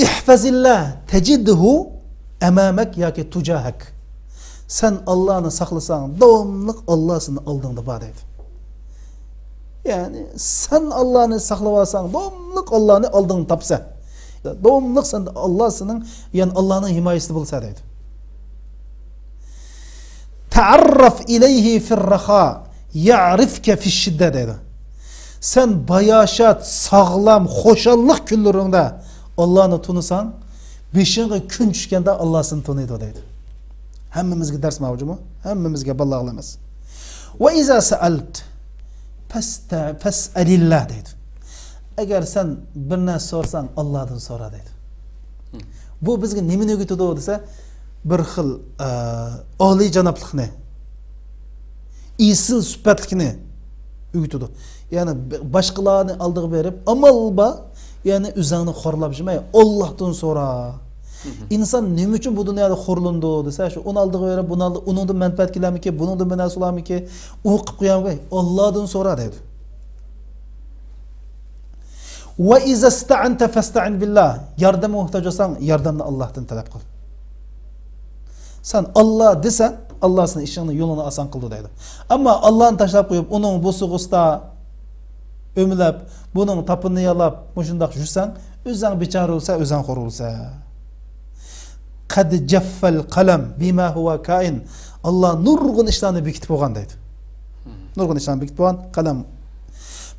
ئىھفەزىللا تەجىدھۇ ئەمامەك ياكى تۇجاھەك. سەن ئاللانى ساقلىساڭ، داۋاملىق ئاللا سېنىڭ ئالدىڭدا بار دەيدۇ. يەنى سەن ئاللانى ساقلىۋالساڭ، داۋاملىق ئاللانى ئالدىڭدا تاپسەن. داۋاملىق سەن، ئاللا سېنىڭ، يەنى ئاللانىڭ ھىمايىسىدە بولىسەن دەيدۇ. تەئەررەف ئىلەيھى فىر رەخا يەئرىفكە فىش شىددە دەيدۇ. سەن باياشات، ساغلام، خۇشاللىق كۈنلىرىڭدە ئاللانى تونۇساڭ، بېشىڭغا كۈن چۈشكەندە ئاللا سېنى تونۇيدۇ دەيدۇ. ھەممىمىزگە دەرس ماۋۇ جۇمۇ. ھەممىمىزگە بالىلارغا ئەمەس. ۋە ئىزا سەئەلت فەستە-، فەسئەلىللا دەيدۇ. ئەگەر سەن بىر نەرسە سورىساڭ، ئاللادىن سورا دەيدۇ. بۇ بىزگە نېمىنى ئۆگىتىدۇ دېسە، بىر خىل، ئە، ئالىيجانابلىقنى، ئېسىل سۈپەتلىكنى ئۆگىتىدۇ. يەنى ب-، باشقىلارنى ئالدىغا بېرىپ، ئامال بار، يەنى ئۆزۈڭنى خورلاپ يۈرمەي، ئاللاھتىن سورا. ئىنسان نېمە ئۈچۈن بۇ دۇنيادا خورلىنىدۇ دېسە، شۇ ئۇنى ئالدىغا بېرىپ، بۇنى ئالدى-، ئۇنىڭدىن مەنپەئەت كېلەرمىكى، بۇنىڭدىن بىر نەرسە بولارمىكى، ئۇ قىلىپ قويارمىكى، ئاللادىن سورا دەيدۇ. ۋە ئىزەستەئەنتە فەستەئىن بىللا. ياردەمگە موھتاج بولساڭ، ياردەمنى ئاللاھتىن تەلەپ قىل. سەن ئاللا دېسەڭ، ئاللا سېنىڭ ئىشىڭنى، يولۇڭنى ئاسان قىلىدۇ دەيدۇ. ئەمما ئاللانى تاشلاپ قويۇپ، ئۇنىڭ بوسۇغىسىدا ئۆمىلەپ، بۇنىڭ تاپىنىنى يالاپ، مۇشۇنداق يۈرسەڭ، ئۆزۈڭ بىچارە بولسا، ئۆزۈڭ خور بولسا. قەد جەففەل قەلەم بىما ھۇۋا كائىن. ئاللا نۇرغۇن ئىشلارنى بېكىتىپ بولغان دەيدۇ. نۇرغۇن ئىشلارنى بېكىتىپ بولغان قەلەم.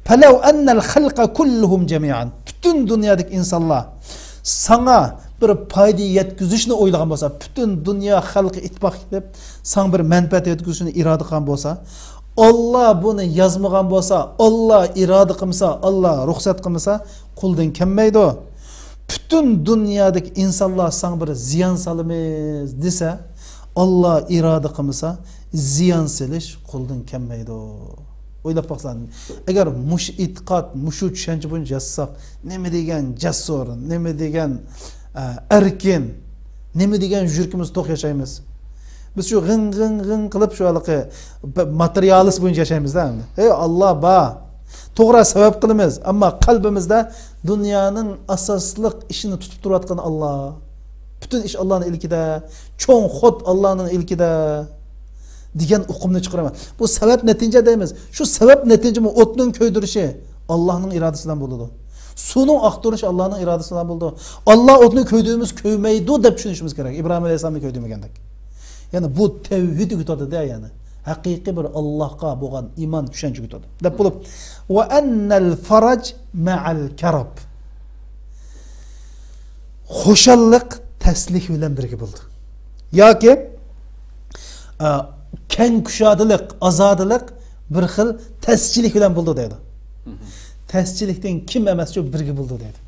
فەلەۋ ئەننەل خەلقە كۇللۇھۇم جەمىئەن. پۈتۈن دۇنيادىكى ئىنسانلار ساڭا بىر پايدا يەتكۈزۈشنى ئويلىغان بولسا، پۈتۈن دۇنيا خەلقى ئىتتىپاق كېلىپ، ساڭا بىر مەنپەئەت يەتكۈزۈشنى ئىرادە قىلغان بولسا، ئاللا بۇنى يازمىغان بولسا، ئاللا ئىرادە قىلمىسا، ئاللا رۇخسەت قىلمىسا، قولدىن كەلمەيدۇ. پۈتۈن دۇنيادىكى ئىنسانلار ساڭا بىر زىيان سالىمىز دېسە، ئاللا ئىرادە قىلمىسا، زىيان سېلىش قولدىن كەلمەيدۇ. ئويلاپ باقساڭ، ئەگەر مۇشۇ ئېتىقاد، مۇشۇ چۈشەنچە بويىچە ياشىساق، نېمە دېگەن جەسۇر، نېمە دېگەن، ئە، ئەركىن، نېمە دېگەن يۈرىكىمىز توق ياشايمىز. بىز شۇ غىڭ، غىڭ، غىڭ قىلىپ، شۇ ھېلىقى ب-، ماتېرىيالىست بويىچە ياشايمىز-دە ئەمدى. ئەي، ئاللا بار. توغرا سەۋەب قىلىمىز، ئەمما قەلبىمىزدە دۇنيانىڭ ئاساسلىق ئىشىنى تۇتۇپ تۇرۇۋاتقان ئاللا. پۈتۈن ئىش ئاللانىڭ ئىلكىدە، چوڭ خوت ئاللانىڭ ئىلكىدە دېگەن ئۇقۇمنى چىقىرىمەن. بۇ سەۋەب نەتىجە دەيمىز. شۇ سەۋەب نەتىجىمۇ ئوتنىڭ كۆيدۈرۈشى ئاللانىڭ ئىرادىسى بىلەن بولىدۇ. سۇنىڭ ئاقتۇرۇشى ئاللانىڭ ئىرادىسى بىلەن بولىدۇ. ئاللا ئوتنى كۆيدۈرمىسە كۆيمەيدۇ دەپ چۈشىنىشىمىز كېرەك. ئىبراھىم ئەلەيھىسسالامنى كۆيدۈرمىگەندەك. يەنى بۇ تەۋھىد ئۆگىتىۋاتىدۇ، يەنى ھەقىقىي بىر ئاللاھقا بولغان ئىمان چۈشەنچە ئۆگىتىۋاتىدۇ. دەپ بولۇپ، ۋە ئەننەل فەرەج مەئەل كەرب. خۇشاللىق تەسلىك بىلەن بىرگە بولىدۇ. ياكى، ئە، كەڭ كۇشادىلىق، ئازادىلىق بىر خىل تەسچىلىك بىلەن بولىدۇ دەيدۇ. تەسچىلىكتىن كىم ئەمەسچۇ بىرگە بولىدۇ دەيدۇ.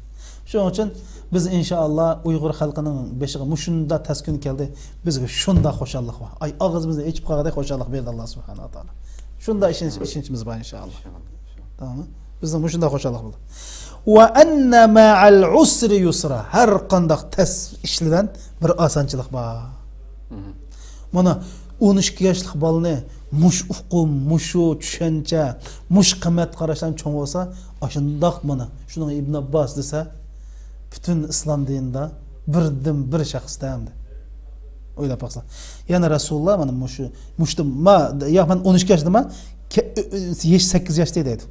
شۇنىڭ ئۈچۈن بىز ئىنشائاللا ئۇيغۇر خەلقىنىڭ بېشىغا مۇشۇنداق تەس كۈن كەلدى، بىزگە شۇنداق خۇشاللىق بار. ئاي، ئاغزىمىزنى ئېچىپ قالغۇدەك خۇشاللىق بەردى ئاللا سۇبھانەھۇ ۋە تائالا. شۇنداق ئىشەنچ، ئىشەنچىمىز بار ئىنشائاللا. تاماممۇ؟ بىزنىڭ مۇشۇنداق خۇشاللىق بولدى. ۋە ئەننە مەئەل ئۇسرى يۇسرا. ھەر قانداق تەس ئىش بىلەن بىر ئاسانچىلىق بار. مانا، ئون ئىككى ياشلىق بالىنى مۇشۇ ئۇقۇم، مۇشۇ چۈشەنچە، مۇشۇ قىممەت قاراشلارنى چوڭ بولسا، ئاشۇنداق مانا، شۇنىڭ ئىبن ئابباس دېسە، پۈتۈن ئىسلام دىنىدا بىردىن بىر شەخس دەمدى. ئويلاپ باقسا. يەنە رەسۇلۇللا مانا مۇشۇ، مۇشۇ، ما، يا مەن ئون ئىككى ياشتا ما، كە-، ئۆ-، ئۆ-، يېشى سەككىز ياشتا دەيدۇ.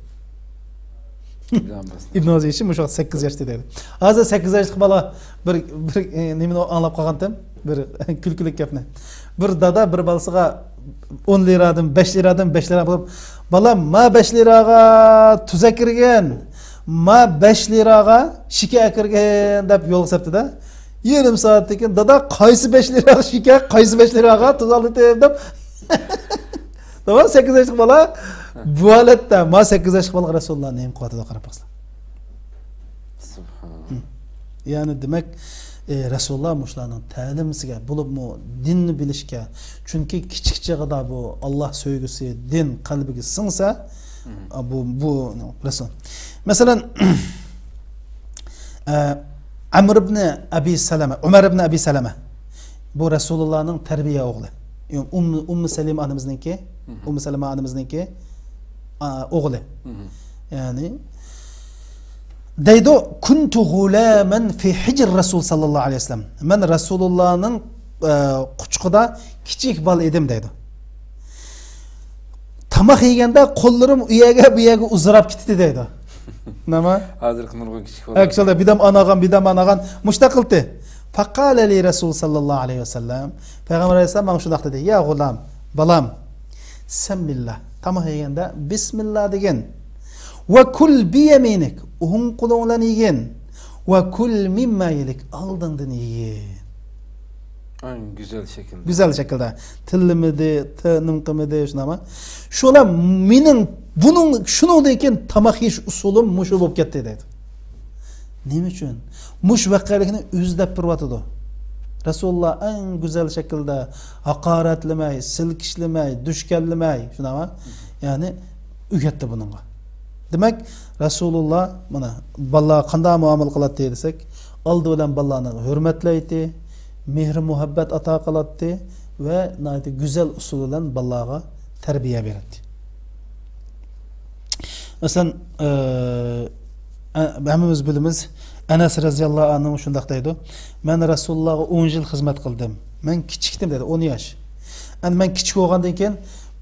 ئىبن ئابباس. ئىبن ئابباس يېشى مۇشۇ ۋاقىت سەككىز ياشتا دەيدۇ. ھازىر سەككىز ياشلىق بالا بىر، بىر، ئە، نېمىنى ئاڭلاپ قالغانتىم؟ بىر كۈلكىلىك گەپنى. بىر دادا بىر بالىسىغا ئون لىرادىن، بەش لىرادىن، بەش لىرا بولۇپ، بالام، ما بەش لىراغا تۇز ئەكىرگىن، ما بەش لىراغا شېكەر ئەكىرگىن دەپ يولغا سەپتىدە. يېرىم سائەتتىن كېيىن، دادا، قايسى بەش لىراغا شېكەر، قايسى بەش لىراغا تۇز ئالدىتىم دەپ. تامام، سەككىز ياشلىق بالا بۇ ھالەتتە، ما سەككىز ياشلىق بالىغا رەسۇلۇللا نېمە قىلىۋاتىدۇ، قاراپ باقسىلا. سۇبھان. يەنى دېمەك، ئى، رەسۇلۇللا مۇشۇلارنىڭ تەلىمىسىگە، بولۇپمۇ دىننى بىلىشكە، چۈنكى كىچىك چېغىدا بۇ ئاللا سۆيگۈسى، دىن قەلبىگە سىڭسە، ئا، بۇ، بۇ رەسۇل. مەسىلەن، ئە، ئەمر ئىبنى ئەبى سەلەمە، ئۆمەر ئىبنى ئەبى سەلەمە. بۇ رەسۇلۇللانىڭ تەربىيە ئوغلى. ئۇممۇ، ئۇممۇ سەلىمە ئانىمىزنىڭكى، ئۇممۇ سەلىمە ئانىمىزنىڭكى، ئا، ئوغلى. يەنى، دەيدۇ، كۇنتۇ غۇلامەن فى ھىجر رەسۇل ساللاللاھۇ ئەلەيھى ۋەسەللەم. مەن رەسۇلۇللانىڭ، ئە، قۇچىقىدا كىچىك بالا ئىدىم دەيدۇ. تاماق يېگەندە قوللىرىم ئۇ يەرگە، بۇ يەرگە ئۇزىراپ كېتىتتى دەيدۇ. نېمە؟ ھازىرقى نۇرغۇن كىچىك بالىلار. ئەكچۇئالدا بىدام ئاناغان، بىدام ئاناغان مۇشتاق قىلتى. فقال لي رسول صلى الله عليه وسلم. پەيغەمبەر ئەلەيھىسسالام ماڭا شۇنداق دېدى. يا غۇلام، بالام، سەممىللا. تاماق يېگەندە بىسمىللا دېگىن. ۋە كۇل بىيەمىنىك. ئوڭ قولۇڭ بىلەن يېگىن. ۋە كۇل مىمما يەلىك. ئالدىڭدىن يېگىن. ئەڭ گۈزەل شەكىلدە. گۈزەل شەكىلدە. تىللىمىدى، تىنىم قىلمىدى، شۇنداقمۇ؟ شۇلار مېنىڭ، بۇنىڭ، شۇنىڭدىن كېيىن تاماق يېيىش ئۇسۇلۇم مۇشۇ بولۇپ كەتتى دەيدۇ. نېمە ئۈچۈن؟ مۇشۇ ۋەقەلىكنى ئۆزى دەپ بېرىۋاتىدۇ. رەسۇلۇللا ئەڭ گۈزەل شەكىلدە ھاقارەتلىمەي، سىلكىشلىمەي، دۈشكەنلىمەي، شۇنداقمۇ؟ يەنى ئۆگەتتى بۇنىڭغا. دېمەك، رەسۇلۇللا مانا بالىلارغا قانداق مۇئامىلە قىلاتتى دېسەك، ئالدى بىلەن بالىلارنى ھۆرمەتلەيتتى، مېھرى مۇھەببەت ئاتا قىلاتتى ۋە ناھايىتى گۈزەل ئۇسۇل بىلەن بالىلارغا تەربىيە بېرەتتى. مەسىلەن، ئە، ئە، ھەممىمىز بىلىمىز، ئەنەس رەزىياللاھۇ ئەنھۇ شۇنداق دەيدۇ، مەن رەسۇلۇللاغا ئون يىل خىزمەت قىلدىم. مەن كىچىكتىم دەيدۇ، ئون ياش. ئەمدى مەن كىچىك بولغاندىن كېيىن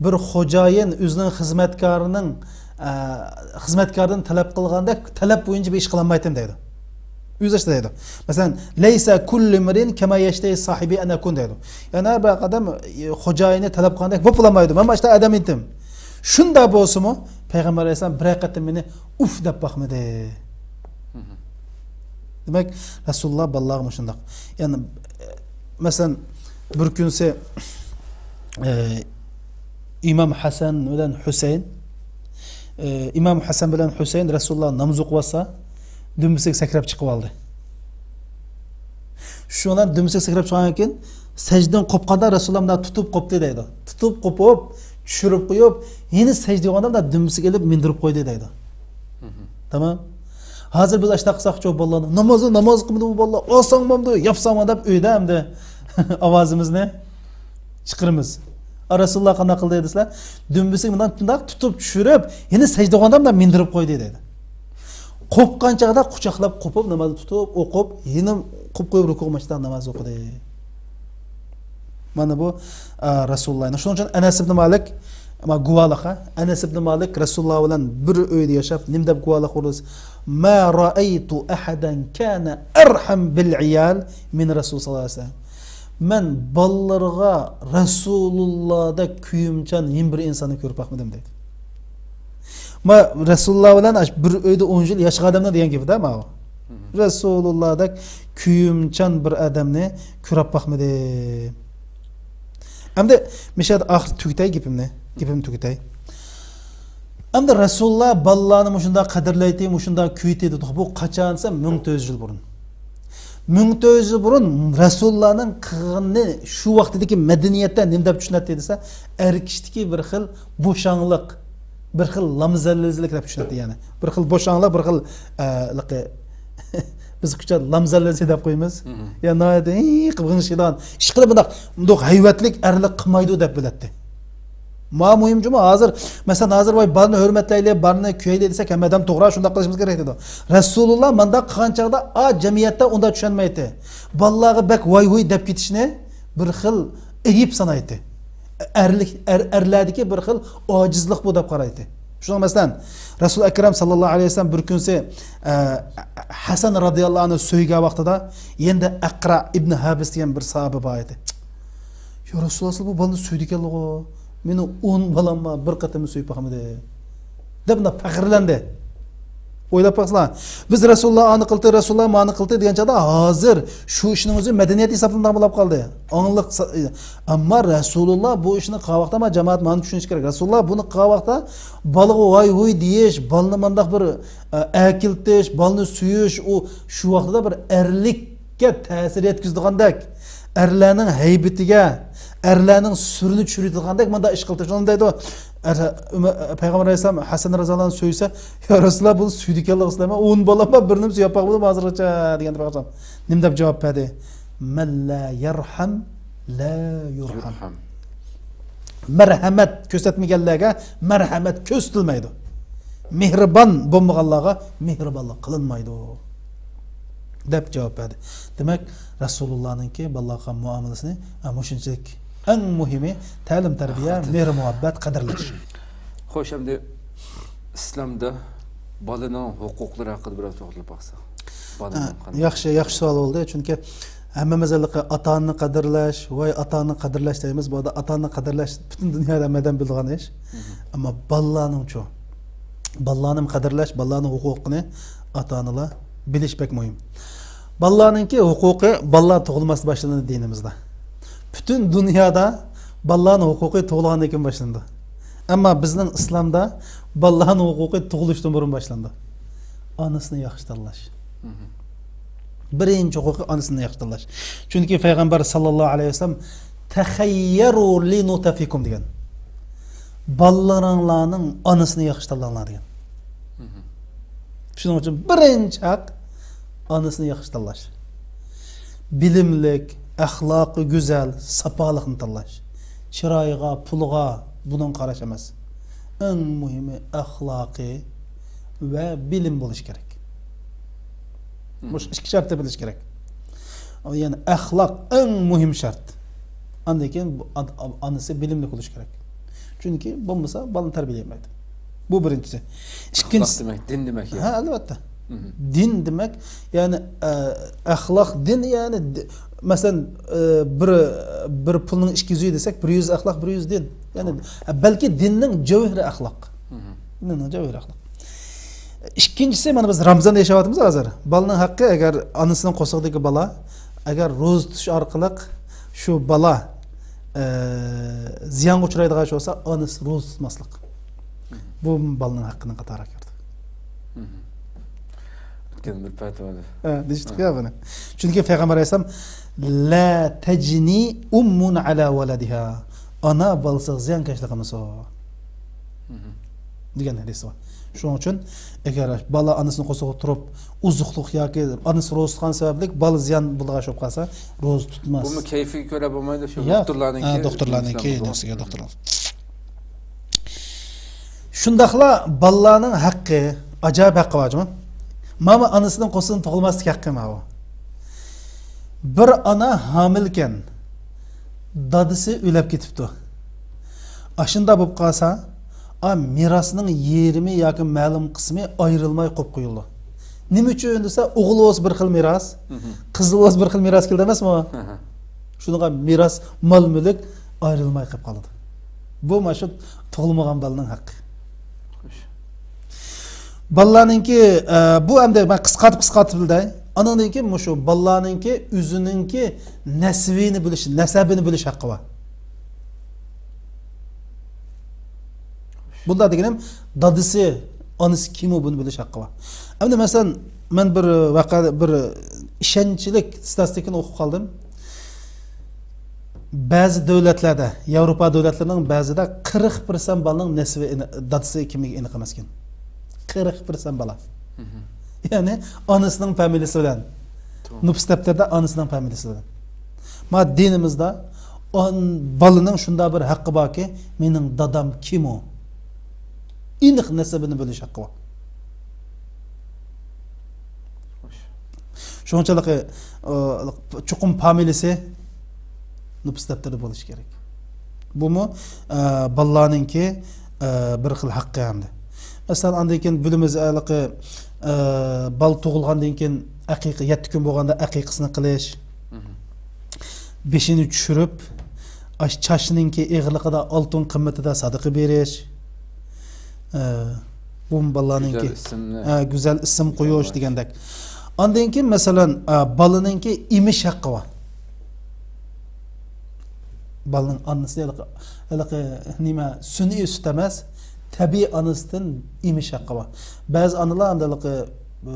بىر خوجايىن ئۆزىنىڭ خىزمەتكارىنىڭ، ئە، خىزمەتكاردىن تەلەپ قىلغاندەك تەلەپ بويىچە بىر ئىش قىلالمايتتىم دەيدۇ. ئۆزى ئاشتا دەيدۇ. مەسىلەن، لەيسە كۇللۇ ئىمرىئىن كەما يەشتەھى ساھىبى ئەن ئەكۇن دەيدۇ. يەنى ھەر بىر ئادەم، ئە، خوجايىنى تەلەپ قىلغاندەك بولۇپ بولالمايدۇ. مەن ئاشتا ئادەم ئىدىم. شۇنداق بولسىمۇ، پەيغەمبەر ئەلەيھىسسالام بىرەر قېتىم مېنى ئۇف دەپ باقمىدى. دېمەك، رەسۇلۇللا بالىلارغا مۇشۇنداق. يەنى، مەسىلەن، بىر كۈنسى، ئە، ئىمام ھەسەن بىلەن ھۈسەيىن، ئە، ئىمام ھەسەن بىلەن ھۈسەيىن رەسۇلۇللا ناماز ئوقۇۋاتسا، دۈمبىسىگە سەكرەپ چىقىۋالدى. شۇ بىلەن دۈمبىسىگە سەكرەپ چىققاندىن كېيىن، سەجدىدىن قوپقاندا رەسۇلۇللا مۇنداق تۇتۇپ قوپتى دەيدۇ. تۇتۇپ قوپۇپ، چۈشۈرۈپ قويۇپ، يەنە سەجدە قىلغاندا مۇنداق دۈمبىسىگە ئېلىپ مىندۈرۈپ قويدى دەيدۇ. تامام. ھازىر بىز ئاشۇنداق قىلساق، شۇ بالىلارنى، نامازنى ناماز قىلمىدىمۇ بالىلار، ئالساڭ بولمامدۇ، ياپساڭ دەپ ئۆيدە ئەمدى ئاۋازىمىزنى چىقىرىمىز. ئا، رەسۇلۇللا قانداق قىلدى دېسىلەر، دۈمبىسىگە مۇنداق، مۇنداق تۇتۇپ چۈشۈرۈپ، يەنە سەجدە قىلغاندا مۇنداق مىندۈرۈپ قويدى دەيدۇ. قوپقان چاغدا قۇچاقلاپ قوپۇپ، نامازنى تۇتۇپ، ئوقۇپ، يەنە قوپۇپ قويۇپ، رۇكۇغا ماشتا ناماز ئوقۇدى. مانا بۇ، ئا، رەسۇلۇللا. شۇنىڭ ئۈچۈن ئەنەس ئىبن مالىك، ما، گۇۋاھلىق، ھە؟ ئەنەس ئىبن مالىك رەسۇلۇللا بىلەن بىر ئۆيدە ياشاپ، نېمە دەپ گۇۋاھلىق بولىدۇ؟ ما رأيت أحدا كان أرحم بالعيال من رسول صلى الله عليه وسلم. مەن بالىلىرىغا رەسۇلۇللادەك كۆيۈمچان يەنە بىر ئىنساننى كۆرۈپ باقمىدىم دەيدۇ. ما، رەسۇلۇللا بىلەن ئاش-، بىر ئۆيدە ئون يىل ياشىغان ئادەمنىڭ دېگەن گېپىدە ماۋۇ. رەسۇلۇللادەك كۆيۈمچان بىر ئادەمنى كۆرۈپ باقمىدىم. ئەمدى مىشەدە ئاخىر تۈگىتەي گېپىمنى. گېپىمنى تۈگىتەي. ئەمدى رەسۇلۇللا بالىلارنى مۇشۇنداق قەدىرلەيتتى، مۇشۇنداق كۆيىتتى دېدۇق. بۇ قاچان دېسە، مىڭ تۆت يۈز يىل بۇرۇن. مىڭ تۆت يۈز يىل بۇرۇن رەسۇلۇللانىڭ قىلغىنىنى شۇ ۋاقتىدىكى مەدەنىيەتتە نېمە دەپ چۈشىنەتتى دېسە، ئەر كىشىدىكى بىر خىل بوشاڭلىق، بىر خىل لامزەللىزىلىك دەپ چۈشىنەتتى، يەنى. بىر خىل بوشاڭلىق، بىر خىل، ئە، لىقى، بىز كۇچا لامزەللىزى دەپ قويىمىز. يا ناھايىتى، ھېي، قىلغىنى ئىشقىلىدىغان، ئىشقىلىپ بۇنداق، بۇنداق ھەيۋەتلىك ئەرلىك قىلمايدۇ دەپ بىلەتتى. ما مۇھىم جۇمۇ ھازىر، مەسىلەن، ھازىر ۋاي بالىنى ھۆرمەتلەيلى، بالىنى كۆيەيلى دېسەك، ھەممە ئادەم توغرا شۇنداق قىلىشىمىز كېرەك دەيدۇ. رەسۇلۇللا مانداق قىلغان چاغدا، ئا، جەمئىيەتتە ئۇنداق چۈشەنمەيتتى. بالىلارغا بەك ۋاي ھۇي دەپ كېتىشنى بىر خىل ئەيىب سانايتتى. ئەرلىك، ئەر، ئەرلەردىكى بىر خىل ئاجىزلىق بۇ دەپ قارايتتى. شۇڭا مەسىلەن، رەسۇل ئەكرەم ساللاللاھۇ ئەلەيھى ۋەسەللەم بىر كۈنسى، ئە، ھەسەن رازىياللاھۇ ئەنھۇ سۆيگەن ۋاقتىدا يەنە ئەقرا ئىبن ھابىس دېگەن بىر ساھابە بار ئىدى. يا رەسۇلاللا، بۇ بالىنى سۆيىدىكەنلىغۇ. مېنىڭ ئون بالام بار، بىر قېتىممۇ سۆيۈپ باقمىدى. دەپ مۇنداق پەخىرلەندى. ئويلاپ باقسىلا، بىز رەسۇلۇللا ئانى قىلدى، رەسۇلۇللا مانى قىلدى دېگەن چاغدا، ھازىر شۇ ئىشنىڭ ئۆزى مەدەنىيەت ھېسابلىنىدىغان بولۇپ قالدى. ئاڭلىق سا-، ئەمما رەسۇلۇللا بۇ ئىشنى قىلغان ۋاقىتتا، ما جامائەت مانى چۈشىنىش كېرەك. رەسۇلۇللا بۇنى قىلغان ۋاقىتتا بالىغا ۋاي ھۇي دېيىش، بالىنى مانداق بىر، ئە، ئەركىلىتىش، بالىنى سۆيۈش، ئۇ شۇ ۋاقتىدا بىر ئەرلىك كە تەسىر يەتكۈزىدىغاندەك، ئەرلەرنىڭ ھەيبىتىگە، ئەرلەرنىڭ سۈرىنى چۈشۈرىدىغاندەك مۇنداق ئىش قىلدى. شۇنى دەيدۇ، ئەر-، ئۆمە-، پەيغەمبەر ئەلەيھىسسالام ھەسەن رازىياللاھۇ ئەنھۇ سۆيسە، يا رەسۇلاللا، بۇنى سۆيىدىكەنلىكى سىلەرمۇ، ئون بالام بار، بىرىنىمۇ سۆيۈپ باقمىدىم ھازىرغىچە دېگەندە، پەيغەمبەر نېمە دەپ جاۋاب بەردى؟ مەن لا يرحم لا يرحم. يرحم. مەرھەمەت كۆرسەتمىگەنلەرگە مەرھەمەت كۆرسىتىلمەيدۇ. مېھرىبان بولمىغانلارغا مېھرىبانلىق قىلىنمايدۇ، دەپ جاۋاب بەردى. دېمەك، رەسۇلۇللانىڭكى بالىلارغا مۇئامىلىسىنى، ئە، مۇشۇنچىلىك. ئەڭ مۇھىمى تەلىم تەربىيە، مېھرى مۇھەببەت، قەدىرلەش. خوش، ئەمدى ئىسلامدا بالىنىڭ ھوقۇقلىرى ھەققىدە بىراز توختىلىپ باقساق. بالىنىڭ ھە، قانداق؟ ياخشى، ياخشى سوئال بولدى. چۈنكى ھەممىمىز ھېلىقى ئاتا-ئانىنى قەدىرلەش، ۋاي ئاتا-ئانىنى قەدىرلەش دەيمىز. بۇ يەردە ئاتا-ئانىنى قەدىرلەش پۈتۈن دۇنيادا ھەممە ئادەم بىلىدىغان ئىش. مم. ئەمما بالىلارنىڭچۇ؟ بالىلارنى قەدىرلەش، بالىلارنىڭ ھوقۇقىنى ئاتا-ئانىلار بىلىش بەك مۇھىم. بالىلارنىڭكى ھوقۇقى بالىلار تۇغۇلماستىن باشلىنىدۇ دىنىمىزدا. پۈتۈن دۇنيادا بالىلارنىڭ ھوقۇقى تۇغۇلغاندىن كېيىن باشلىنىدۇ. ئەمما بىزنىڭ ئىسلامدا بالىلارنىڭ ھوقۇقى تۇغۇلۇشتىن بۇرۇن باشلىنىدۇ. ئانىسىنى ياخشى تاللاش. مم. بىرىنچى ھوقۇقى ئانىسىنى ياخشى تاللاش. چۈنكى پەيغەمبەر ساللاللاھۇ ئەلەيھى ۋەسەللەم، «تەخەييەرۇ لىنۇتەفىكۇم» دېگەن. بالىلىرىڭلارنىڭ ئانىسىنى ياخشى تاللاڭلار دېگەن. شۇنىڭ ئۈچۈن بىرىنچى ھەق ئانىسىنى ياخشى تاللاش. بىلىملىك، ئەخلاقى گۈزەل، ساپالىقنى تاللاش. چىرايىغا، پۇلىغا، بۇنىڭغا قاراش ئەمەس. ئەڭ مۇھىمى ئەخلاقى ۋە بىلىم بولۇشى كېرەك. مۇشۇ ئىككى شەرتنى بىلىش كېرەك. يەنى ئەخلاق ئەڭ مۇھىم شەرت. ئاندىن كېيىن بۇ ئان-، ئانىسى بىلىملىك بولۇشى كېرەك. چۈنكى بولمىسا بالىنى تەربىيەلىيەلمەيدۇ. بۇ بىرىنچىسى. ئىككىنچىسى، ئەخلاق دېمەك، دىن دېمەك يا؟ ھە، ئەلۋەتتە. دىن دېمەك، يەنى، ئە، ئەخلاق، دىن، يەنى، دى-، مەسىلەن، ئە، بىر، بىر پۇلنىڭ ئىككى يۈزى دېسەك، بىر يۈز ئەخلاق، بىر يۈز دىن. يەنى، توغرا. ئە، بەلكى دىننىڭ جەۋھىرى ئەخلاق. دىننىڭ جەۋھىرى ئەخلاق. ئىككىنچىسى، مانا بىز رامزاندا ياشاۋاتىمىز ھازىر. بالىنىڭ ھەققى، ئەگەر ئانىسىنىڭ قورسىقىدىكى بالا، ئەگەر روزا تۇتۇش ئارقىلىق شۇ بالا، ئە، زىيانغا ئۇچرايدىغان ئىش بولسا، ئانىسى روزا تۇتماسلىق. بۇ بالىنىڭ ھەققىنىڭ قاتارىغا كىرىدۇ. ئۆتكەن بىر پەتىۋادا. ھە، دېيىشتۇق يا بۇنى. چۈنكى پەيغەمبەر ئەلەيھىسسالام، «لا تەجنى ئۇممۇن ئەلا ۋەلەدىھا.» ئانا بالىسىغا زىيانكەشلىك قىلمىسۇن. دېگەن ھەدىس بار. شۇنىڭ ئۈچۈن ئەگەر بالا ئانىسىنىڭ قورسىقىدا تۇرۇپ، ئوزۇقلۇق ياكى ئانىسى روزا تۇتقان سەۋەبلىك بالا زىيان بولىدىغان ئىش بولۇپ قالسا، روزا تۇتماس. بۇمۇ كەيپىگە كۆرە بولمايدۇ، شۇ ياق. دوختۇرلارنىڭكى، ھە، دوختۇرلارنىڭكى نېمىسى بولىدۇ. شۇنداقلا بالىلارنىڭ ھەققى، ئاجايىپ ھەققى بار جۇمۇ. مانا ئانىسىنىڭ قورسىقىدىن تۇغۇلماسلىق ھەققى ماۋۇ. بىر ئانا ھامىلىكەن، دادىسى ئۆلۈپ كېتىپتۇ. ئاشۇنداق بولۇپ قالسا، ئا، مىراسنىڭ يېرىمى ياكى مەلۇم قىسمى ئايرىلماي قويۇپ قويۇلىدۇ. نېمە ئۈچۈن دېسە، ئوغۇل بولسا بىر خىل مىراس، قىز بولسا بىر خىل مىراس كېلىدۇ ئەمەسمۇ؟ شۇنىڭغا مىراس، مال-مۈلۈك ئايرىلماي قېلىپ قالىدۇ. بۇ مانا شۇ تۇغۇلمىغان بالىنىڭ ھەققى. بالىلارنىڭكى، ئە، بۇ ئەمدى مەن قىسقارتىپ، قىسقارتىپ بىلدەي. ئانىڭدىن كېيىن مۇشۇ بالىلارنىڭكى ئۆزىنىڭكى نەسىۋىنى بىلىش، نەسەبىنى بىلىش ھەققى بار. بۇنداق دېگىنىم، دادىسى، ئانىسى كىمۇ، بۇنى بىلىش ھەققى بار. ئەمدى مەسىلەن، مەن بىر ۋەقە، بىر ئىشەنچلىك ستاتىستىكىنى ئوقۇپ قالدىم. بەزى دۆلەتلەردە، ياۋروپا دۆلەتلىرىنىڭ بەزىدە قىرىق پىرسەنت بالىنىڭ نەسىۋى ئېنىق، دادىسى كىملىكى ئېنىق ئەمەسكەن. قىرىق پىرسەنت بالا. يەنى ئانىسىنىڭ فامىلىسى بىلەن. توغرا. نوپۇس دەپتەردە ئانىسىنىڭ فامىلىسى بىلەن. ما دىنىمىزدا ئان-، بالىنىڭ شۇنداق بىر ھەققى باركى، مېنىڭ دادام كىم ئۇ؟ ئېنىق نەسىبىنى بىلىش ھەققى بار. شۇنچىلىك، ئى، چوقۇم فامىلىسى نوپۇس دەپتىرىدە بولۇشى كېرەك. بۇمۇ، ئە، بالىلارنىڭكى، ئە، بىر خىل ھەققى ئەمدى. مەسىلەن، ئاندىن كېيىن بىلىمىز، ھېلىقى، ئە، بالا تۇغۇلغاندىن كېيىن ئەقىقە، يەتتە كۈن بولغاندا ئەقىقىسىنى قىلىش، بېشىنى چۈشۈرۈپ، ئاشۇ چاچنىڭكى ئېغىرلىقىدا ئالتۇن قىممىتىدە سادىقە بېرىش، ئە، بۇمۇ بالىلارنىڭكى، گۈزەل ئىسىمنى، ئە، گۈزەل ئىسىم قويۇش دېگەندەك. ئاندىن كېيىن، مەسىلەن، ئە، بالىنىڭكى ئېمىش ھەققى بار. بالىنىڭ ئانىسى ھېلىقى، ھېلىقى نېمە، سۈنئىي سۈت ئەمەس، تەبىئىي ئانىسىدىن ئېمىش ھەققى بار. بەزى ئانىلار ئەمدى ھېلىقى، ئى،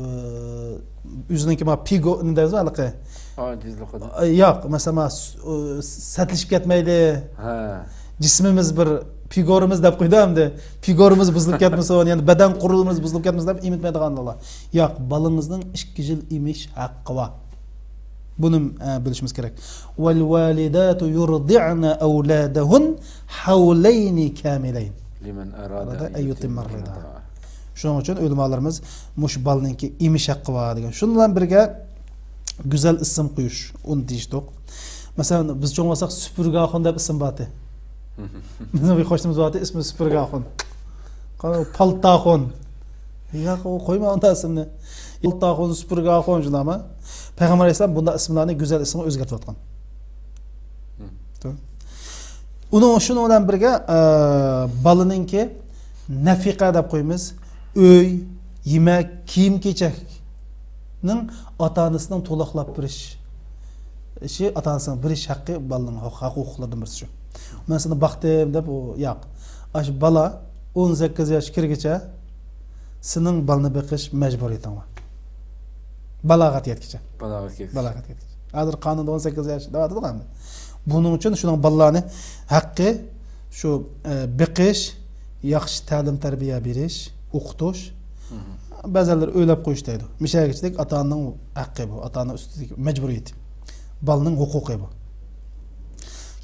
ئۆزىنىڭكى ما پىگو، نېمە دەيمىز ھېلىقى؟ ئاجىزلىقىدا. ئى، ياق، مەسىلەن، ما س-، ئى، سەتلىشىپ كەتمەيلى. ھە. جىسمىمىز بىر پىگورىمىز دەپ قويدى ئەمدى. پىگورىمىز بۇزۇلۇپ كەتمىسۇن، يەنى بەدەن قۇرۇلمىمىز بۇزۇلۇپ كەتمىسۇن دەپ ئېمىتمەيدىغانلار. ياق، بالىڭىزنىڭ ئىككى يىل ئېمىش ھەققى بار. بۇنى، ئە، بىلىشىمىز كېرەك. «والوالدات يرضعن أولادهن حولين كاملين لمن أراد أن يتم الرضاعة.» شۇنىڭ ئۈچۈن ئۆلىمالىرىمىز مۇشۇ بالىنىڭكى ئېمىش ھەققى بار دېگەن. شۇنىڭ بىلەن بىرگە گۈزەل ئىسىم قويۇش، ئۇنى دېيىشتۇق. مەسىلەن، بىز چوڭ بولساق سۈپۈرگە ئاخۇن دەپ ئىسىم بارتى. بىزنىڭ بىر قوشنىمىز بارتى، ئىسمى سۈپۈرگە ئاخۇن. قاراڭ، پالتاخۇن. ياق، ئۇ قويما ئۇنداق ئىسىمنى. پالتاخۇن، سۈپۈرگە ئاخۇن، شۇنداقمۇ؟ پەيغەمبەر ئەلەيھىسسالام بۇنداق ئىسىملارنى گۈزەل ئىسىمغا ئۆزگەرتىۋاتقان. ئۇنىڭ، شۇنىڭ بىلەن بىرگە، ئە، بالىنىڭكى نەفىقە دەپ قويىمىز. ئۆي، يېمەك، كىيىم-كېچەكنىڭ ئاتا-ئانىسىنىڭ تولۇقلاپ بېرىش. ئىشى ئاتا-ئانىسىنىڭ بېرىش ھەققى بالىنىڭ ھەق-، ھەق ھوقۇقلىرىدىن بىرسى شۇ. مەن سېنى باقتىم دەپ، ئۇ ياق. ئاشۇ بالا ئون سەككىز ياشقا كىرگىچە سېنىڭ بالىنى بېقىش مەجبۇرىيىتىڭ بار. بالاغەت يەتكىچە. بالاغەت يەتكىچە. بالاغەت يەتكىچە. ھازىر قانۇندا ئون سەككىز ياش دەۋاتىدۇ ئەمدى. بۇنىڭ ئۈچۈن شۇنىڭ بالىلارنى ھەققى شۇ، ئە، بېقىش، ياخشى تەلىم تەربىيە بېرىش، ئوقۇتۇش. مھم. بەزەنلەر ئۆيلەپ قويۇش دەيدۇ. مۇشەگىچىلىك ئاتا ئانىنىڭ ھەققى بۇ، ئاتا ئانا ئۈستىدىكى مەجبۇرىيىتى. بالىنىڭ ھوقۇقى بۇ.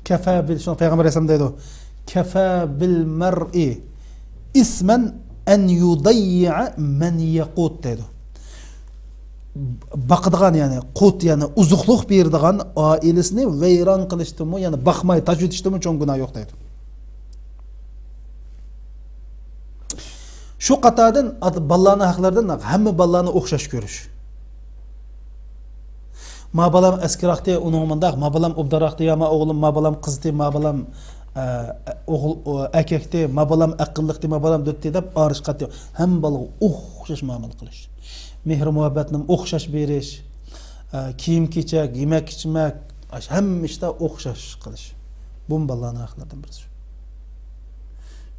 كەفە بىل، شۇڭا پەيغەمبەر ئەلەيھىسسالام دەيدۇ، كەفە بىل مەرئى ئىسمەن ئەن يۇدەييە مەن يەقۇت دەيدۇ. باقىدىغان، يەنى قۇت، يەنى ئوزۇقلۇق بېرىدىغان ئائىلىسىنى ۋەيران قىلىشتىنمۇ، يەنى باقماي تاشلىۋېتىشتىنمۇ چوڭ گۇناھ يوق دەيدۇ. شۇ قاتاردىن ئات-، بالىلارنىڭ ھەقلىرىدىن ھەممە بالىلارنى ئوخشاش كۆرۈش. ما بالام ئەسكىراقتى، ئۇنىڭ مۇنداق، ما بالام ئوبدانراقتى، يا ما ئوغلۇم، ما بالام قىزتى، ما بالام، ئە، ئوغۇل، ئو، ئەركەكتى، ما بالام ئەقىللىقتى، ما بالام دۆتتى دەپ ئايرىش قاتتىق. ھەممە بالىغا ئوخشاش مۇئامىلە قىلىش. مېھرى مۇھەببەتنى ئوخشاش بېرىش. ئە، كىيىم-كېچەك، يېمەك-ئىچمەك، ئاش-، ھەممە ئىشتا ئوخشاش قىلىش. بۇمۇ بالىلارنىڭ ھەقلىرىدىن بىرسى.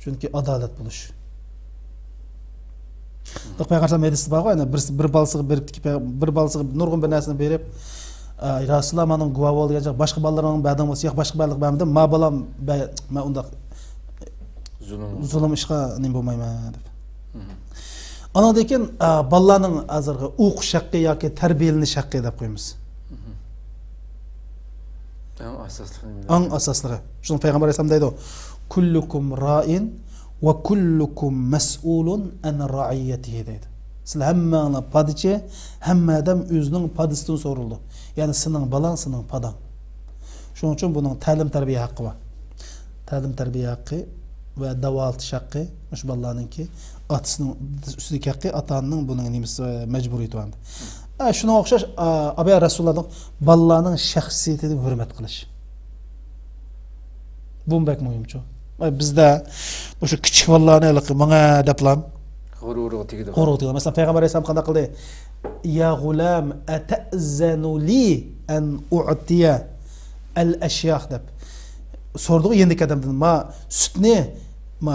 چۈنكى ئادالەت بولۇش. پەيغەمبەر ھەدىسى بارغۇ، يەنە بىر، بىر بالىسىغا بېرىپتىكى، بىر بالىسىغا نۇرغۇن بىر نەرسىنى بېرىپ، ئە، يا رەسۇلاللا، مانا گۇۋاھ بولغان، باشقا بالىلىرىڭ بەردىڭ بولسا، ياق، باشقا بالىغا بەرمىدىم، ما بالام، بە-، مەن ئۇنداق زۇلۇم. زۇلۇم ئىشقا نېمە بولمايمەن دەپ. مھم. ئانىڭدىن كېيىن، ئە، بالىلارنىڭ ھازىرقى ئوقۇش ھەققى ياكى تەربىيەلىنىش ھەققى دەپ قويىمىز. مھم. ئەڭ ئاساسلىقى نېمە؟ ئەڭ ئاساسلىقى. شۇنىڭ پەيغەمبەر ئەلەيھىسسالام دەيدۇ، كۇللۇكۇم رائىن ۋە كۇللۇكۇم مەسئۇلۇن ئەن رەئىييەتىھى دەيدۇ. سىلەر ھەممەڭلار پادىچى، ھەممە ئادەم ئۆزىنىڭ پادىسىدىن سورىلىدۇ. يەنى سېنىڭ بالاڭ، سېنىڭ پاداڭ. شۇنىڭ ئۈچۈن بۇنىڭ تەلىم تەربىيە ھەققى بار. تەلىم تەربىيە ھەققى ۋە داۋالىتىش ھەققى، مۇشۇ بالىلارنىڭكى ئاتىسىنىڭ ئۈستىدىكى ھەققى، ئاتا ئانىنىڭ بۇنىڭ نېمىسى، مەجبۇرىيىتى بار. ئە، شۇنىڭغا ئوخشاش، ئا، ئابايا رەسۇلۇللانىڭ بالىلارنىڭ شەخسىيىتىنى ھۆرمەت قىلىش. بۇمۇ بەك مۇھىمچۇ. ئە، بىزدە مۇشۇ كىچىك بالىلارنى ھېلىقى ماڭا دەپلا غۇرۇرىغا تېگىدۇ. غۇرۇرىغا تېگىدۇ. مەسىلەن، پەيغەمبەر ئەلەيھىسسالام قانداق قىلدى؟ يا غۇلام، ئەتەزەنۇ لى ئەن ئۇئتىيە ئەل ئەشياخ دەپ. سورىدىغۇ يېنىدىكى ئادەمدىن، ما سۈتنى، ما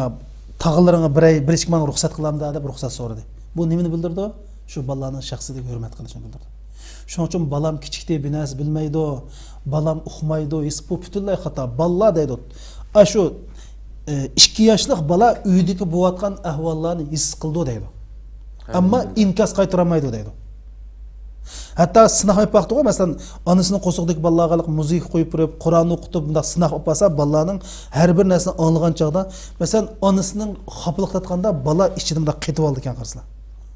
تاغىلىرىڭغا بېرەي، بېرىشكە ماڭا رۇخسەت قىلامدا دەپ رۇخسەت سورىدى. بۇ نېمىنى بىلدۈرىدۇ؟ شۇ بالىلارنىڭ شەخسىيىتىگە ھۆرمەت قىلىشنى بىلدۈرىدۇ. شۇنىڭ ئۈچۈن بالام كىچىكتى، بىر نەرسە بىلمەيدۇ، بالام ئۇقمايدۇ، ھېس، بۇ پۈتۈنلەي خاتا. بالىلار دەيدۇ. ئاشۇ، ئە، ئىككى ياشلىق بالا ئۆيدىكى بولۇۋاتقان ئەھۋاللارنى ھېس قىلىدۇ دەيدۇ. ئەمما ئىنكاس قايتۇرالمايدۇ دەيدۇ. ھەتتا سىناق ئېلىپ باقتىغۇ، مەسىلەن، ئانىسىنىڭ قورسىقىدىكى بالىلارغا مۇزىكا قويۇپ بېرىپ، قۇرئان ئوقۇتۇپ، بۇنداق سىناق ئېلىپ بارسا، بالىلارنىڭ ھەر بىر نەرسىنى ئاڭلىغان چاغدا، مەسىلەن، ئانىسىنىڭ خاپىلىقلاتقاندا بالا ئىچىدە مۇنداق قېتىۋالىدىكەن، قارىسىلا.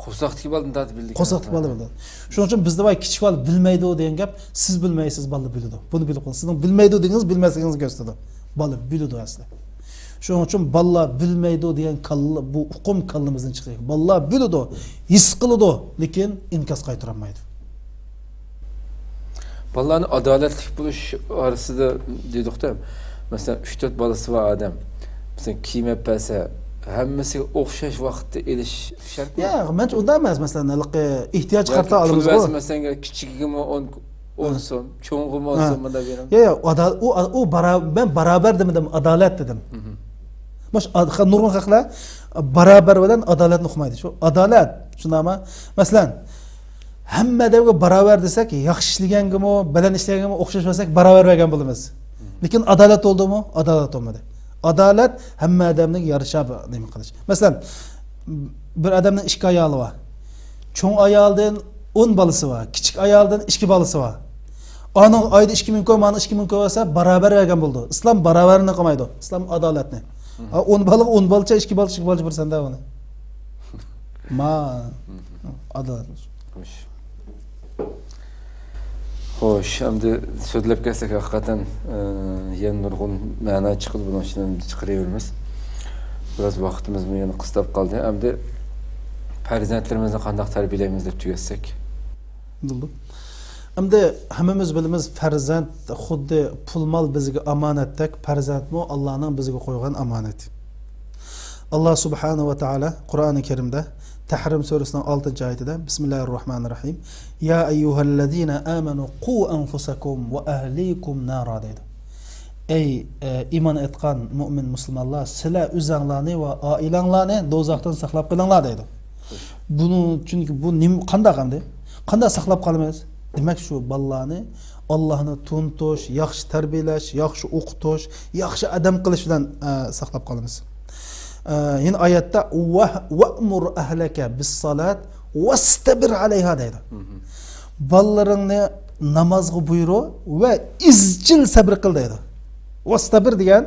قورساقتىكى بالا مۇنداق بىلىدىكەن. قورساقتىكى بالا بىلىدۇ. شۇنىڭ ئۈچۈن بىزدە بار، كىچىك بالا بىلمەيدۇ دېگەن گەپ، سىز بىلمەيسىز، بالا بىلىدۇ. بۇنى بىلىپ قويۇڭ. سىزنىڭ بىلمەيدۇ دېگىنىڭىز بىلمەسلىكىڭىزنى كۆرسىتىدۇ. بالا بىلىدۇ ئەسلى. شۇنىڭ ئۈچۈن بالىلار بىلمەيدۇ دېگەن كاللا، بۇ ئۇقۇم كاللىمىزدىن چىقىدۇ. بالىلار بىلىدۇ، ھېس قىلىدۇ، لېكىن ئىنكاس قايتۇرالمايدۇ. بالىلارنى ئادالەتلىك بولۇش ئارىسىدا دېدۇق-تە، مەسىلەن، ئۈچ تۆت بالىسى بار ئادەم، مەسىلەن، كىيىم ئەپ بەرسە، ھەممىسىگە ئوخشاش ۋاقىتتا ئېلىش شەرتمۇ؟ ياق، مەنچە ئۇنداق ئەمەس. مەسىلەن، ھېلىقى ئېھتىياج قارىتا ئالىمىزغۇ. مەسىلەن، كىچىكىگىمۇ ئون، ئون سوم، چوڭىغىمۇ ئون سوم، مۇنداق بېرىمىز. ياق، ياق، ئادا-، ئۇ، ئۇ بارا-، مەن باراۋەر دېمىدىم، ئادالەت دېدىم. ماش-، ئاد-، خا-، نۇرغۇن خەقلەر باراۋەر بىلەن ئادالەتنى ئۇقمايدۇ. شۇ ئادالەت، شۇنداقمۇ؟ مەسىلەن، ھەممە ئادەمگە باراۋەر دېسەك، ياخشى ئىشلىگەنگىمۇ، بەلەن ئىشلىگەنگىمۇ ئوخشاش بەرسەك، باراۋەر بەرگەن بولىمىز. لېكىن ئادالەت بولدىمۇ؟ ئادالەت بولمىدى. ئادالەت ھەممە ئادەمنىڭ يارىشا نېمە قىلىش. مەسىلەن، بىر ئادەمنىڭ ئىككى ئايالى بار. چوڭ ئايالدىن ئون بالىسى بار، كىچىك ئايالدىن ئىككى بالىسى بار. ئانىڭ ئايدا ئىككى مىڭ كوي، مانىڭ ئىككى مىڭ كوي بولسا، باراۋەر بەرگەن بولىدۇ. ئىسلام باراۋەرنى قىلمايدۇ. ئىسلام ئادالەتنى. ھە، ئون بالىغا ئون بالىچە، ئىككى بالىچە، ئىككى بالىچە بېرىسەن-دە ئۇنى. ما. ئادالەت. خوش. خوش، ئەمدى سۆزلەپ كەلسەك، ھەقىقەتەن، ئى، يەنە نۇرغۇن مەنا چىقىدۇ، بۇنىڭ ئىچىدىن چىقىرىۋېرىمىز. بىراز ۋاقتىمىزمۇ يەنە قىستاپ قالدى. ئەمدى پەرزەنتلىرىمىزنى قانداق تەربىيەلەيمىز دەپ تۈگەتسەك. بولدى. ئەمدى ھەممىمىز بىلىمىز، پەرزەنت خۇددى پۇل-مال بىزگە ئامانەتتەك، پەرزەنتمۇ ئاللانىڭ بىزگە قويغان ئامانىتى. ئاللا سۇبھانەھۇ ۋە تائالا قۇرئانى كەرىمدە تەھرىم سۈرىسىنىڭ ئالتىنچى ئايىتىدە، بىسمىللاھىررەھمانىررەھىم، يا ئەييۇھەللەزىنە ئامەنۇ قۇ ئەنفۇسەكۇم ۋە ئەھلىكۇم نارا دەيدۇ. ئەي، ئە، ئىمان ئېيتقان مۇئمىن مۇسۇلمانلار، سىلەر ئۆزەڭلارنى ۋە ئائىلەڭلارنى دوزاختىن ساقلاپ قېلىڭلار دەيدۇ. بۇنىڭ، چۈنكى بۇ نېمە، قانداق ئەمدى؟ قانداق ساقلاپ قالىمىز؟ دېمەك، شۇ بالىلارنى ئاللاھنى تونۇتۇش، ياخشى تەربىيەلەش، ياخشى ئوقۇتۇش، ياخشى ئادەم قىلىش بىلەن، ئە، ساقلاپ قالىمىز. ئە، يەنە ئايەتتە، «ۋە، ۋەئمۇر ئەھلەكە بىسسالات ۋەستەبىر ئەلەيھا» دەيدۇ. بالىلىرىڭنى نامازغا بۇيرۇ ۋە ئىزچىل سەبر قىل دەيدۇ. ۋەستەبىر دېگەن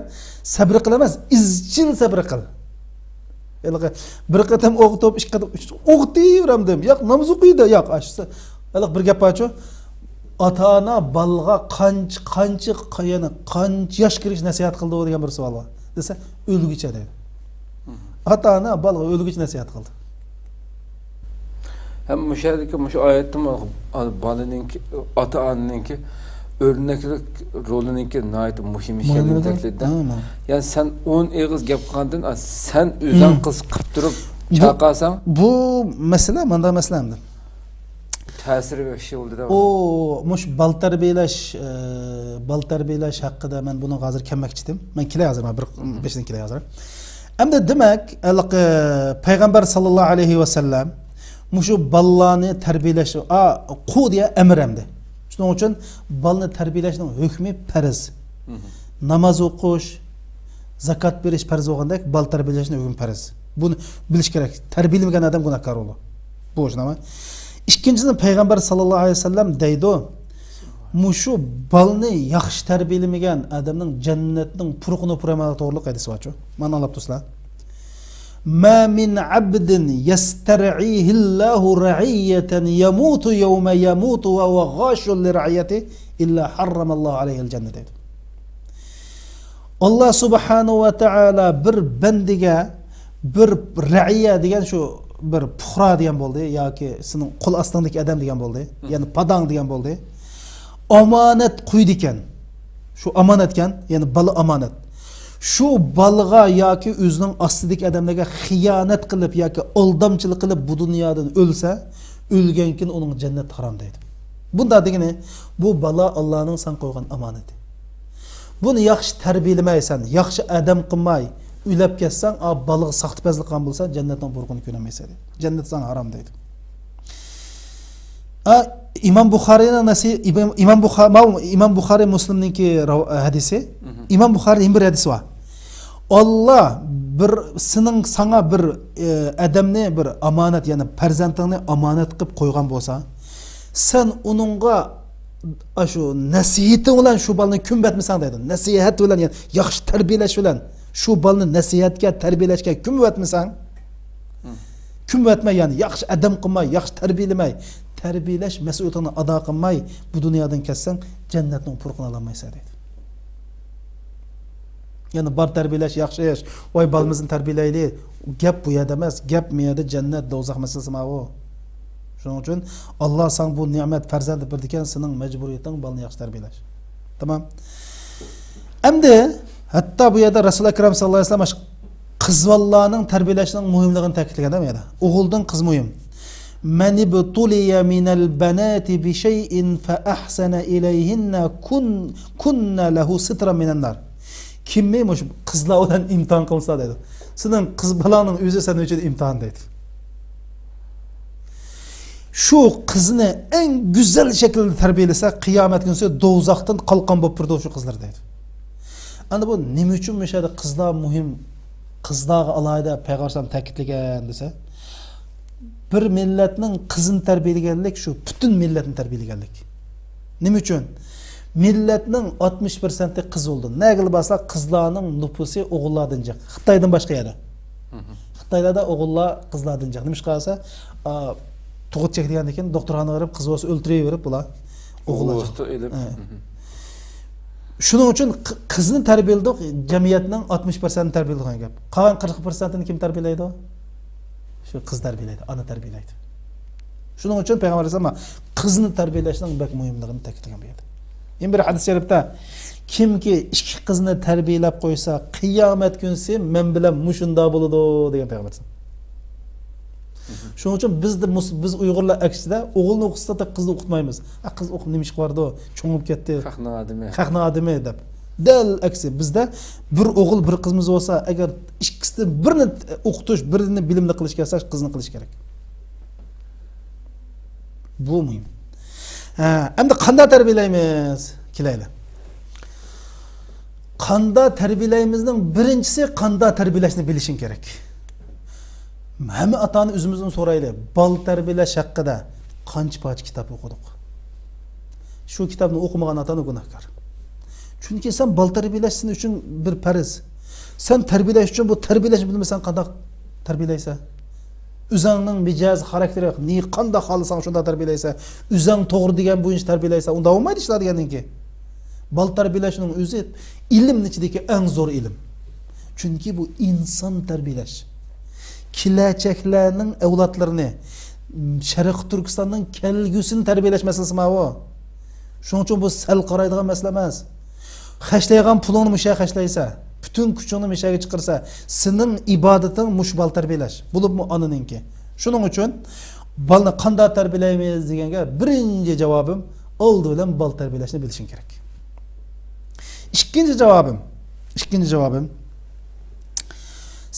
سەبر قىل ئەمەس، ئىزچىل سەبر قىل. ھېلىقى بىر قېتىم ئوقۇتۇپ، ئىككى قېتىم، ئۈچ، ئوقۇتۇۋېرەمدىم. ياق، ناماز ئوقۇيدۇ. ياق، ئاشۇ، ھېلىقى بىر گەپ بارچۇ، ئاتا-ئانا بالىغا قانچە، قانچە، يەنە قانچە ياش كىرگىچە نەسىھەت قىلىدۇ دېگەن بىر سوئال بار. دېسە، ئۆلگۈچە دەيدۇ. ئاتا-ئانا بالىغا ئۆلگۈچە نەسىھەت قىلدى. ھەم مۇشۇ يەردىكى، مۇشۇ ئايەتتىمۇ بالىنىڭكى، ئاتا-ئانىنىڭكى ئۆرنەكلىك رولىنىڭكى ناھايىتى مۇھىم ئىكەنلىكىنى تەكىتلىدى. ھە، مانا. يەنى سەن ئون ئېغىز گەپ قىلغاندىن، سەن ئۆزۈڭ قىز قىلىپ تۇرۇپ بۇ، چاقالساڭ، بۇ مەسىلە، مۇنداق مەسىلە ئەمدى. تەسىرى بەك كۈچلۈك بولدى-دە. ئۇ، مۇشۇ بالا تەربىيەلەش، ئە، بالا تەربىيەلەش ھەققىدە مەن بۇنىڭغا ھازىر كەلمەكچىدىم. مەن كېلەي ھازىر، مانا بىر بېشىدىن كېلەي ھازىر. ئەمدى دېمەك، ھېلىقى پەيغەمبەر ساللاللاھۇ ئەلەيھى ۋەسەللەم مۇشۇ بالىلارنى تەربىيەلەش، ئا، قۇ دېگەن ئەمر ئەمدى. شۇنىڭ ئۈچۈن بالىنى تەربىيەلەشنىڭ ھۆكمى پەرز. ناماز ئوقۇش، زاكات بېرىش پەرز بولغاندەك، بالا تەربىيەلەشنىڭ ھۆكمى پەرز. بۇنى بىلىش كېرەك. تەربىيەلىمىگەن ئادەم گۇناھكار بولىدۇ. بۇ شۇنداقمۇ؟ ئىككىنچىدىن، پەيغەمبەر ساللاللاھۇ ئەلەيھى ۋەسەللەم دەيدۇ، مۇشۇ بالىنى ياخشى تەربىيەلىمىگەن ئادەمنىڭ جەننەتنىڭ پۇرىقىنى پۇرايمانلىق توغرىلىق ھەدىسى بارچۇ. مانا ئاڭلاپ تۇرسىلەر. ما من عبد يسترعيه الله رعية يموت يوم يموت وهو غاش لرعيته إلا حرم الله عليه الجنة دەيدۇ. ئاللا سۇبھانەھۇ ۋە تائالا بىر بەندىگە، بىر رەئىيە دېگەن شۇ بىر پۇقرا دېگەن بولدى ياكى سېنىڭ قول ئاستىڭدىكى ئادەم دېگەن بولدى. يەنى پاداڭ دېگەن بولدى. ئامانەت قويىدىكەن. شۇ ئامانەتكەن، يەنى بالا ئامانەت. شۇ بالىغا ياكى ئۆزىنىڭ ئاستىدىكى ئادەملەرگە خىيانەت قىلىپ ياكى ئالدامچىلىق قىلىپ بۇ دۇنيادىن ئۆلسە، ئۆلگەنكىن ئۇنىڭ جەننەت ھارام دەيدۇ. بۇنداق دېگىنى، بۇ بالا ئاللانىڭ ساڭا قويغان ئامانىتى. بۇنى ياخشى تەربىيەلىمەيسەن، ياخشى ئادەم قىلماي ئۆلۈپ كەتسەڭ، ئا، بالىغا ساختىپەزلىك قىلغان بولسا، جەننەتنىڭ پۇرىقىنى كۆرەلمەيسەن دەيدۇ. جەننەت ساڭا ھارام دەيدۇ. ئا، ئىمام بۇخارىنىڭ نەسى-، ئىمام، ئىمام بۇخا-، ماۋۇ ئىمام بۇخارى مۇسلىمنىڭكى راۋ-، ھەدىسى. ئىمام بۇخارىنىڭ بىر ھەدىسى بار. ئاللا بىر سېنىڭ، ساڭا بىر، ئە، ئادەمنى، بىر ئامانەت، يەنى پەرزەنتىڭنى ئامانەت قىلىپ قويغان بولسا، سەن ئۇنىڭغا ئاشۇ نەسىھىتىڭ بىلەن شۇ بالىنى كۆمۈۋەتمىسەڭ دەيدۇ. نەسىھەت بىلەن، يەنى ياخشى تەربىيەلەش بىلەن شۇ بالىنى نەسىھەتكە، تەربىيەلەشكە كۆمۈۋەتمىسەڭ، كۆمۈۋەتمەي، يەنى ياخشى ئادەم قىلماي، ياخشى تەربىيەلىمەي، تەربىيەلەش مەسئۇلىيىتىڭنى ئادا قىلماي، بۇ دۇنيادىن كەتسەڭ، جەننەتنىڭ پۇرىقىنى ئالالمايسەن دەيدۇ. يەنى بار تەربىيەلەش ياخشى ئىش. ۋاي، بالىمىزنى تەربىيەلەيلى، گەپ بۇ يەردە ئەمەس، گەپ مۇ يەردە، جەننەت، دوزاخ مەسىلىسى ماۋۇ. شۇنىڭ ئۈچۈن ئاللا ساڭا بۇ نېمەت پەرزەنتنى بېرىدىكەن، سېنىڭ مەجبۇرىيىتىڭ بالىنى ياخشى تەربىيەلەش. تامام. ئەمدى ھەتتا بۇ يەردە رەسۇل ئەكرەم ساللاللاھۇ ئەلەيھى ۋەسەللەم قىز بالىلارنىڭ تەربىيەلەشنىڭ مۇھىملىقىنى تەكىتلىگەن بۇ يەردە. ئوغۇلدىن قىز مۇھىم. من ابتلي من البنات بشيء فأحسن إليهن كن، كن له سترا من النار. كىممۇ مۇشۇ قىزلار بىلەن ئىمتىھان قىلسا دەيدۇ. سېنىڭ قىز بالاڭنىڭ ئۆزى سەن ئۈچۈن ئىمتىھان دەيدۇ. شۇ قىزنى ئەڭ گۈزەل شەكىلدە تەربىيەلىسە، قىيامەت كۈنىسى دوزاختىن قالقان بولۇپ تۇرىدۇ شۇ قىزلار دەيدۇ. ئەمدى بۇ نېمە ئۈچۈن مۇشۇ يەردە قىزلار مۇھىم، قىزلارغا ئالاھىدە پەيغەمبەر ئەلەيھىسسالام تەكىتلىگەن دېسە، بىر مىللەتنىڭ قىزىنى تەربىيەلىگەنلىك شۇ پۈتۈن مىللەتنى تەربىيەلىگەنلىك. نېمە ئۈچۈن؟ مىللەتنىڭ ئاتمىش پىرسەنتى قىز بولىدۇ. نەگىلا بارسا قىزلارنىڭ نوپۇسى ئوغۇللاردىن جىق. خىتايدىن باشقا يەردە. خىتايلاردا ئوغۇللار قىزلاردىن جىق. نېمىشقا دېسە، ئا، تۇغۇت چەكلىگەندىن كېيىن دوختۇرخانىغا بېرىپ، قىز بولسا ئۆلتۈرۈۋېرىپ بۇلار. ئوغۇللار ئوغۇل جىق. ئۆلتۈرۈپ. ھە. شۇنىڭ ئۈچۈن قى-، قىزنى تەربىيەلىدۇق، جەمئىيەتنىڭ ئاتمىش پىرسەنتىنى تەربىيەلىدۇق دېگەن گەپ. قالغان قىرىق پىرسەنتىنى كىم تەربىيەلەيدۇ؟ شۇ قىز تەربىيەلەيدۇ، ئانا تەربىيەلەيدۇ. شۇنىڭ ئۈچۈن پەيغەمبەر ئەلەيھىسسالام قىزنى تەربىيەلەشنىڭ بەك مۇھىملىقىنى تەكىتلىگەن بۇ يەردە. يەنە بىر ھەدىس شەرىپتە، كىمكى ئىككى قىزنى تەربىيەلەپ قويسا، قىيامەت كۈنسى مەن بىلەن مۇشۇنداق بولىدۇ دېگەن پەيغەمبەر ئەلەيھىسسالام. شۇنىڭ ئۈچۈن بىزدە مۇس-، بىز ئۇيغۇرلار ئەكسىدە ئوغۇلنى ئوقۇتسا قىزنى ئوقۇتمايمىز. ئا، قىز ئوقۇپ نېمە ئىشقا بارىدۇ؟ چوڭىيىپ كەتتى. خەقنىڭ ئادىمى. خەقنىڭ ئادىمى دەپ. دەل ئەكسى، بىزدە بىر ئوغۇل، بىر قىزىمىز بولسا، ئەگەر ئىككىسىدىن بىرىنى ئوقۇتۇش، بىرىنى بىلىملىك قىلىش كەلسە، قىزنى قىلىش كېرەك. بۇ مۇھىم. ھە، ئەمدى قانداق تەربىيەلەيمىز؟ كېلەيلى. قانداق تەربىيەلەيمىزنىڭ بىرىنچىسى، قانداق تەربىيەلەشنى بىلىشىڭ كېرەك. ھەممە ئاتا-ئانا ئۆزىمىزدىن سورايلى. بالا تەربىيەلەش ھەققىدە قانچە پارچە كىتاب ئوقۇدۇق؟ شۇ كىتابنى ئوقۇمىغان ئاتا-ئانا گۇناھكار. چۈنكى سەن بالا تەربىيەلەش سېنىڭ ئۈچۈن بىر پەرز. سەن تەربىيەلەش ئۈچۈن بۇ تەربىيەلەشنى بىلمىسەڭ قانداق تەربىيەلەيسەن؟ ئۆزۈڭنىڭ مىجەز، خاراكتېرى، نى قانداق خالىساڭ شۇنداق تەربىيەلەيسەن. ئۆزۈڭ توغرا دېگەن بويىچە تەربىيەلەيسەن. ئۇنداق بولمايدۇ ئىشلار دېگەندىن كېيىن. بالا تەربىيەلەشنىڭ ئۆزى ئىلىمنىڭ ئىچىدىكى ئەڭ زور ئىلىم. چۈنكى بۇ ئىنسان تەربىيەلەش. كېلەچەكلەرنىڭ ئەۋلادلىرىنى، شەرقىي تۈركىستاننىڭ كەلگۈسىنى تەربىيەلەش مەسىلىسى ماۋۇ. شۇنىڭ ئۈچۈن بۇ سەل قارايدىغان مەسىلە ئەمەس. خەجلەيدىغان پۇلۇڭنى مۇشۇ يەرگە خەجلەيسەن، پۈتۈن كۈچۈڭنى مۇشۇ يەرگە چىقىرىسەن، سېنىڭ ئىبادىتىڭ مۇشۇ بالا تەربىيەلەش، بولۇپمۇ ئانىنىڭكى. شۇنىڭ ئۈچۈن بالىنى قانداق تەربىيەلەيمىز دېگەنگە بىرىنچى جاۋابىم، ئالدى بىلەن بالا تەربىيەلەشنى بىلىشىڭ كېرەك. ئىككىنچى جاۋابىم، ئىككىنچى جاۋابىم،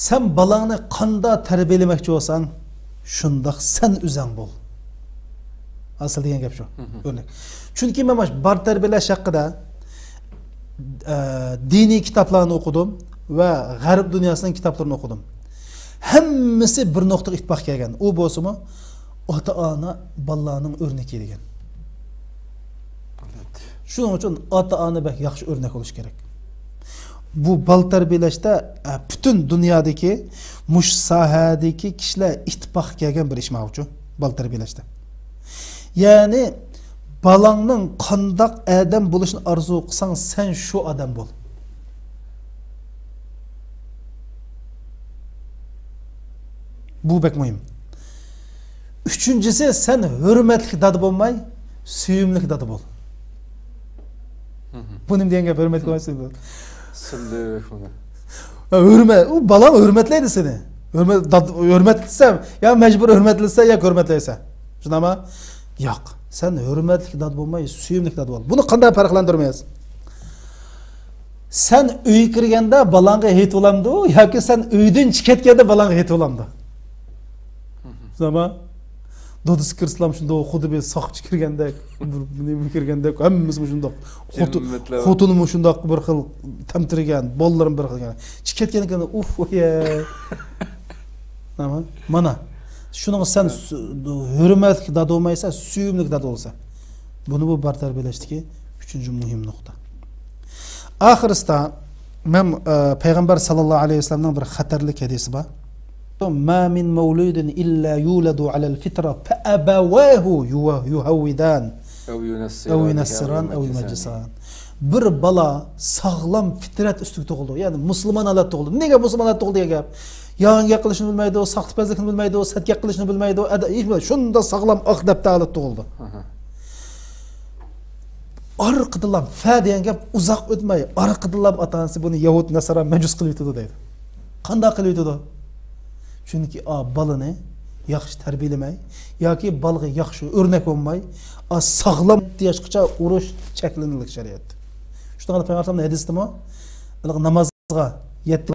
سەن بالاڭنى قانداق تەربىيەلىمەكچى بولساڭ، شۇنداق سەن ئۆزەڭ بول. ئەسلى دېگەن گەپ شۇ. مم. ئۆرنەك. چۈنكى مەن مانا بالا تەربىيەلەش ھەققىدە، ئە، دىنىي كىتابلارنى ئوقۇدۇم ۋە غەرب دۇنياسىنىڭ كىتابلىرىنى ئوقۇدۇم. ھەممىسى بىر نۇقتىغا ئىتتىپاق كەلگەن. ئۇ بولسىمۇ، ئاتا-ئانا بالىلارنىڭ ئۆرنىكى دېگەن. شۇنىڭ ئۈچۈن ئاتا-ئانا بەك ياخشى ئۆرنەك بولۇشى كېرەك. بۇ بالا تەربىيەلەشتە، ئە، پۈتۈن دۇنيادىكى مۇشۇ ساھەدىكى كىشىلەر ئىتتىپاق كەلگەن بىر ئىش ماۋۇچۇ، بالا تەربىيەلەشتە. يەنى بالاڭنىڭ قانداق ئادەم بولۇشىنى ئارزۇ قىلساڭ، سەن شۇ ئادەم بول. بۇ بەك مۇھىم. ئۈچىنچىسى، سەن ھۆرمەتلىك دادا بولماي، سۆيۈملۈك دادا بول. مم. بۇ نېمە دېگەن گەپ، ھۆرمەتلىك بولماي، سۆيۈملۈك؟ سىلىق بۇنى. ھۆرمەت، ئۇ بالاڭ ھۆرمەتلەيدۇ سېنى. ھۆرمەت، داد-، ھۆرمەتلىسە، يا مەجبۇر ھۆرمەتلىسە، يا ھۆرمەتلەيسەن. شۇنداقمۇ؟ ياق. سەن ھۆرمەتلىك دادا بولماي، سۆيۈملۈك دادا بول. بۇنى قانداق پەرقلەندۈرىمىز؟ سەن ئۆيگە كىرگەندە بالاڭغا ھېيت بولامدۇ ياكى سەن ئۆيدىن چىقىپ كەتكەندە بالاڭغا ھېيت بولامدۇ؟ زاما دادىسى كىرسىلام شۇنداق خۇددى بىر ساقچى كىرگەندەك، بىر نېمە كىرگەندەك، ھەممىسى شۇنداق. خوتۇن، خوتۇنىمۇ شۇنداق بىر خىل تەمتىرىگەن، بالىلىرىمۇ بىر خىل. چىقىپ كەتكەندىكىن ئۇف، ۋاي. مانا شۇنىڭغا سەن ھۆرمەتلىك دادا بولمايسەن، سۆيۈملۈك دادا بولىسەن. بۇنى بۇ بالا تەربىيەلەشتىكى ئۈچىنچى مۇھىم نۇقتا. ئاخىرسىدا مەن، ئە، پەيغەمبەر ساللاللاھۇ ئەلەيھى ۋەسەللەمنىڭ بىر خەتەرلىك ھەدىسى بار. ما من مولود إلا يولد على الفطرة فأبواه يهودان أو ينصران أو يمجسان. بىر بالا ساغلام پىترەت ئۈستىگە تۇغۇلىدۇ. يەنى مۇسۇلمان ھالەتتە تۇغۇلىدۇ. نېگە مۇسۇلمان ھالەتتە تۇغۇلىدۇ دېگەن گەپ؟ يالغان گەپ قىلىشنى بىلمەيدۇ، ساختىپەزلىكنى بىلمەيدۇ، سەت گەپ قىلىشنى بىلمەيدۇ. شۇنداق ساغلام ئاق دەپتەر ھالەتتە تۇغۇلىدۇ. ئارقىدىنلا فە دېگەن گەپ ئۇزاق ئۆتمەي، ئارقىدىنلا ئاتا-ئانىسى بۇنى يەھۇد، نەسارا، مەجۇس قىلىۋېتىدۇ دەيدۇ. قانداق قىلىۋېتىدۇ؟ چۈنكى ئا، بالىنى ياخشى تەربىيەلىمەي ياكى بالىغا ياخشى ئۆرنەك بولماي، ئا، ساغلام يەتتە ياشقىچە ئۇرۇش چەكلىنىلگەن شەرىئەتتە. شۇنداق پەيغەمبەر ھەدىستىمۇ، نامازغا يەتتە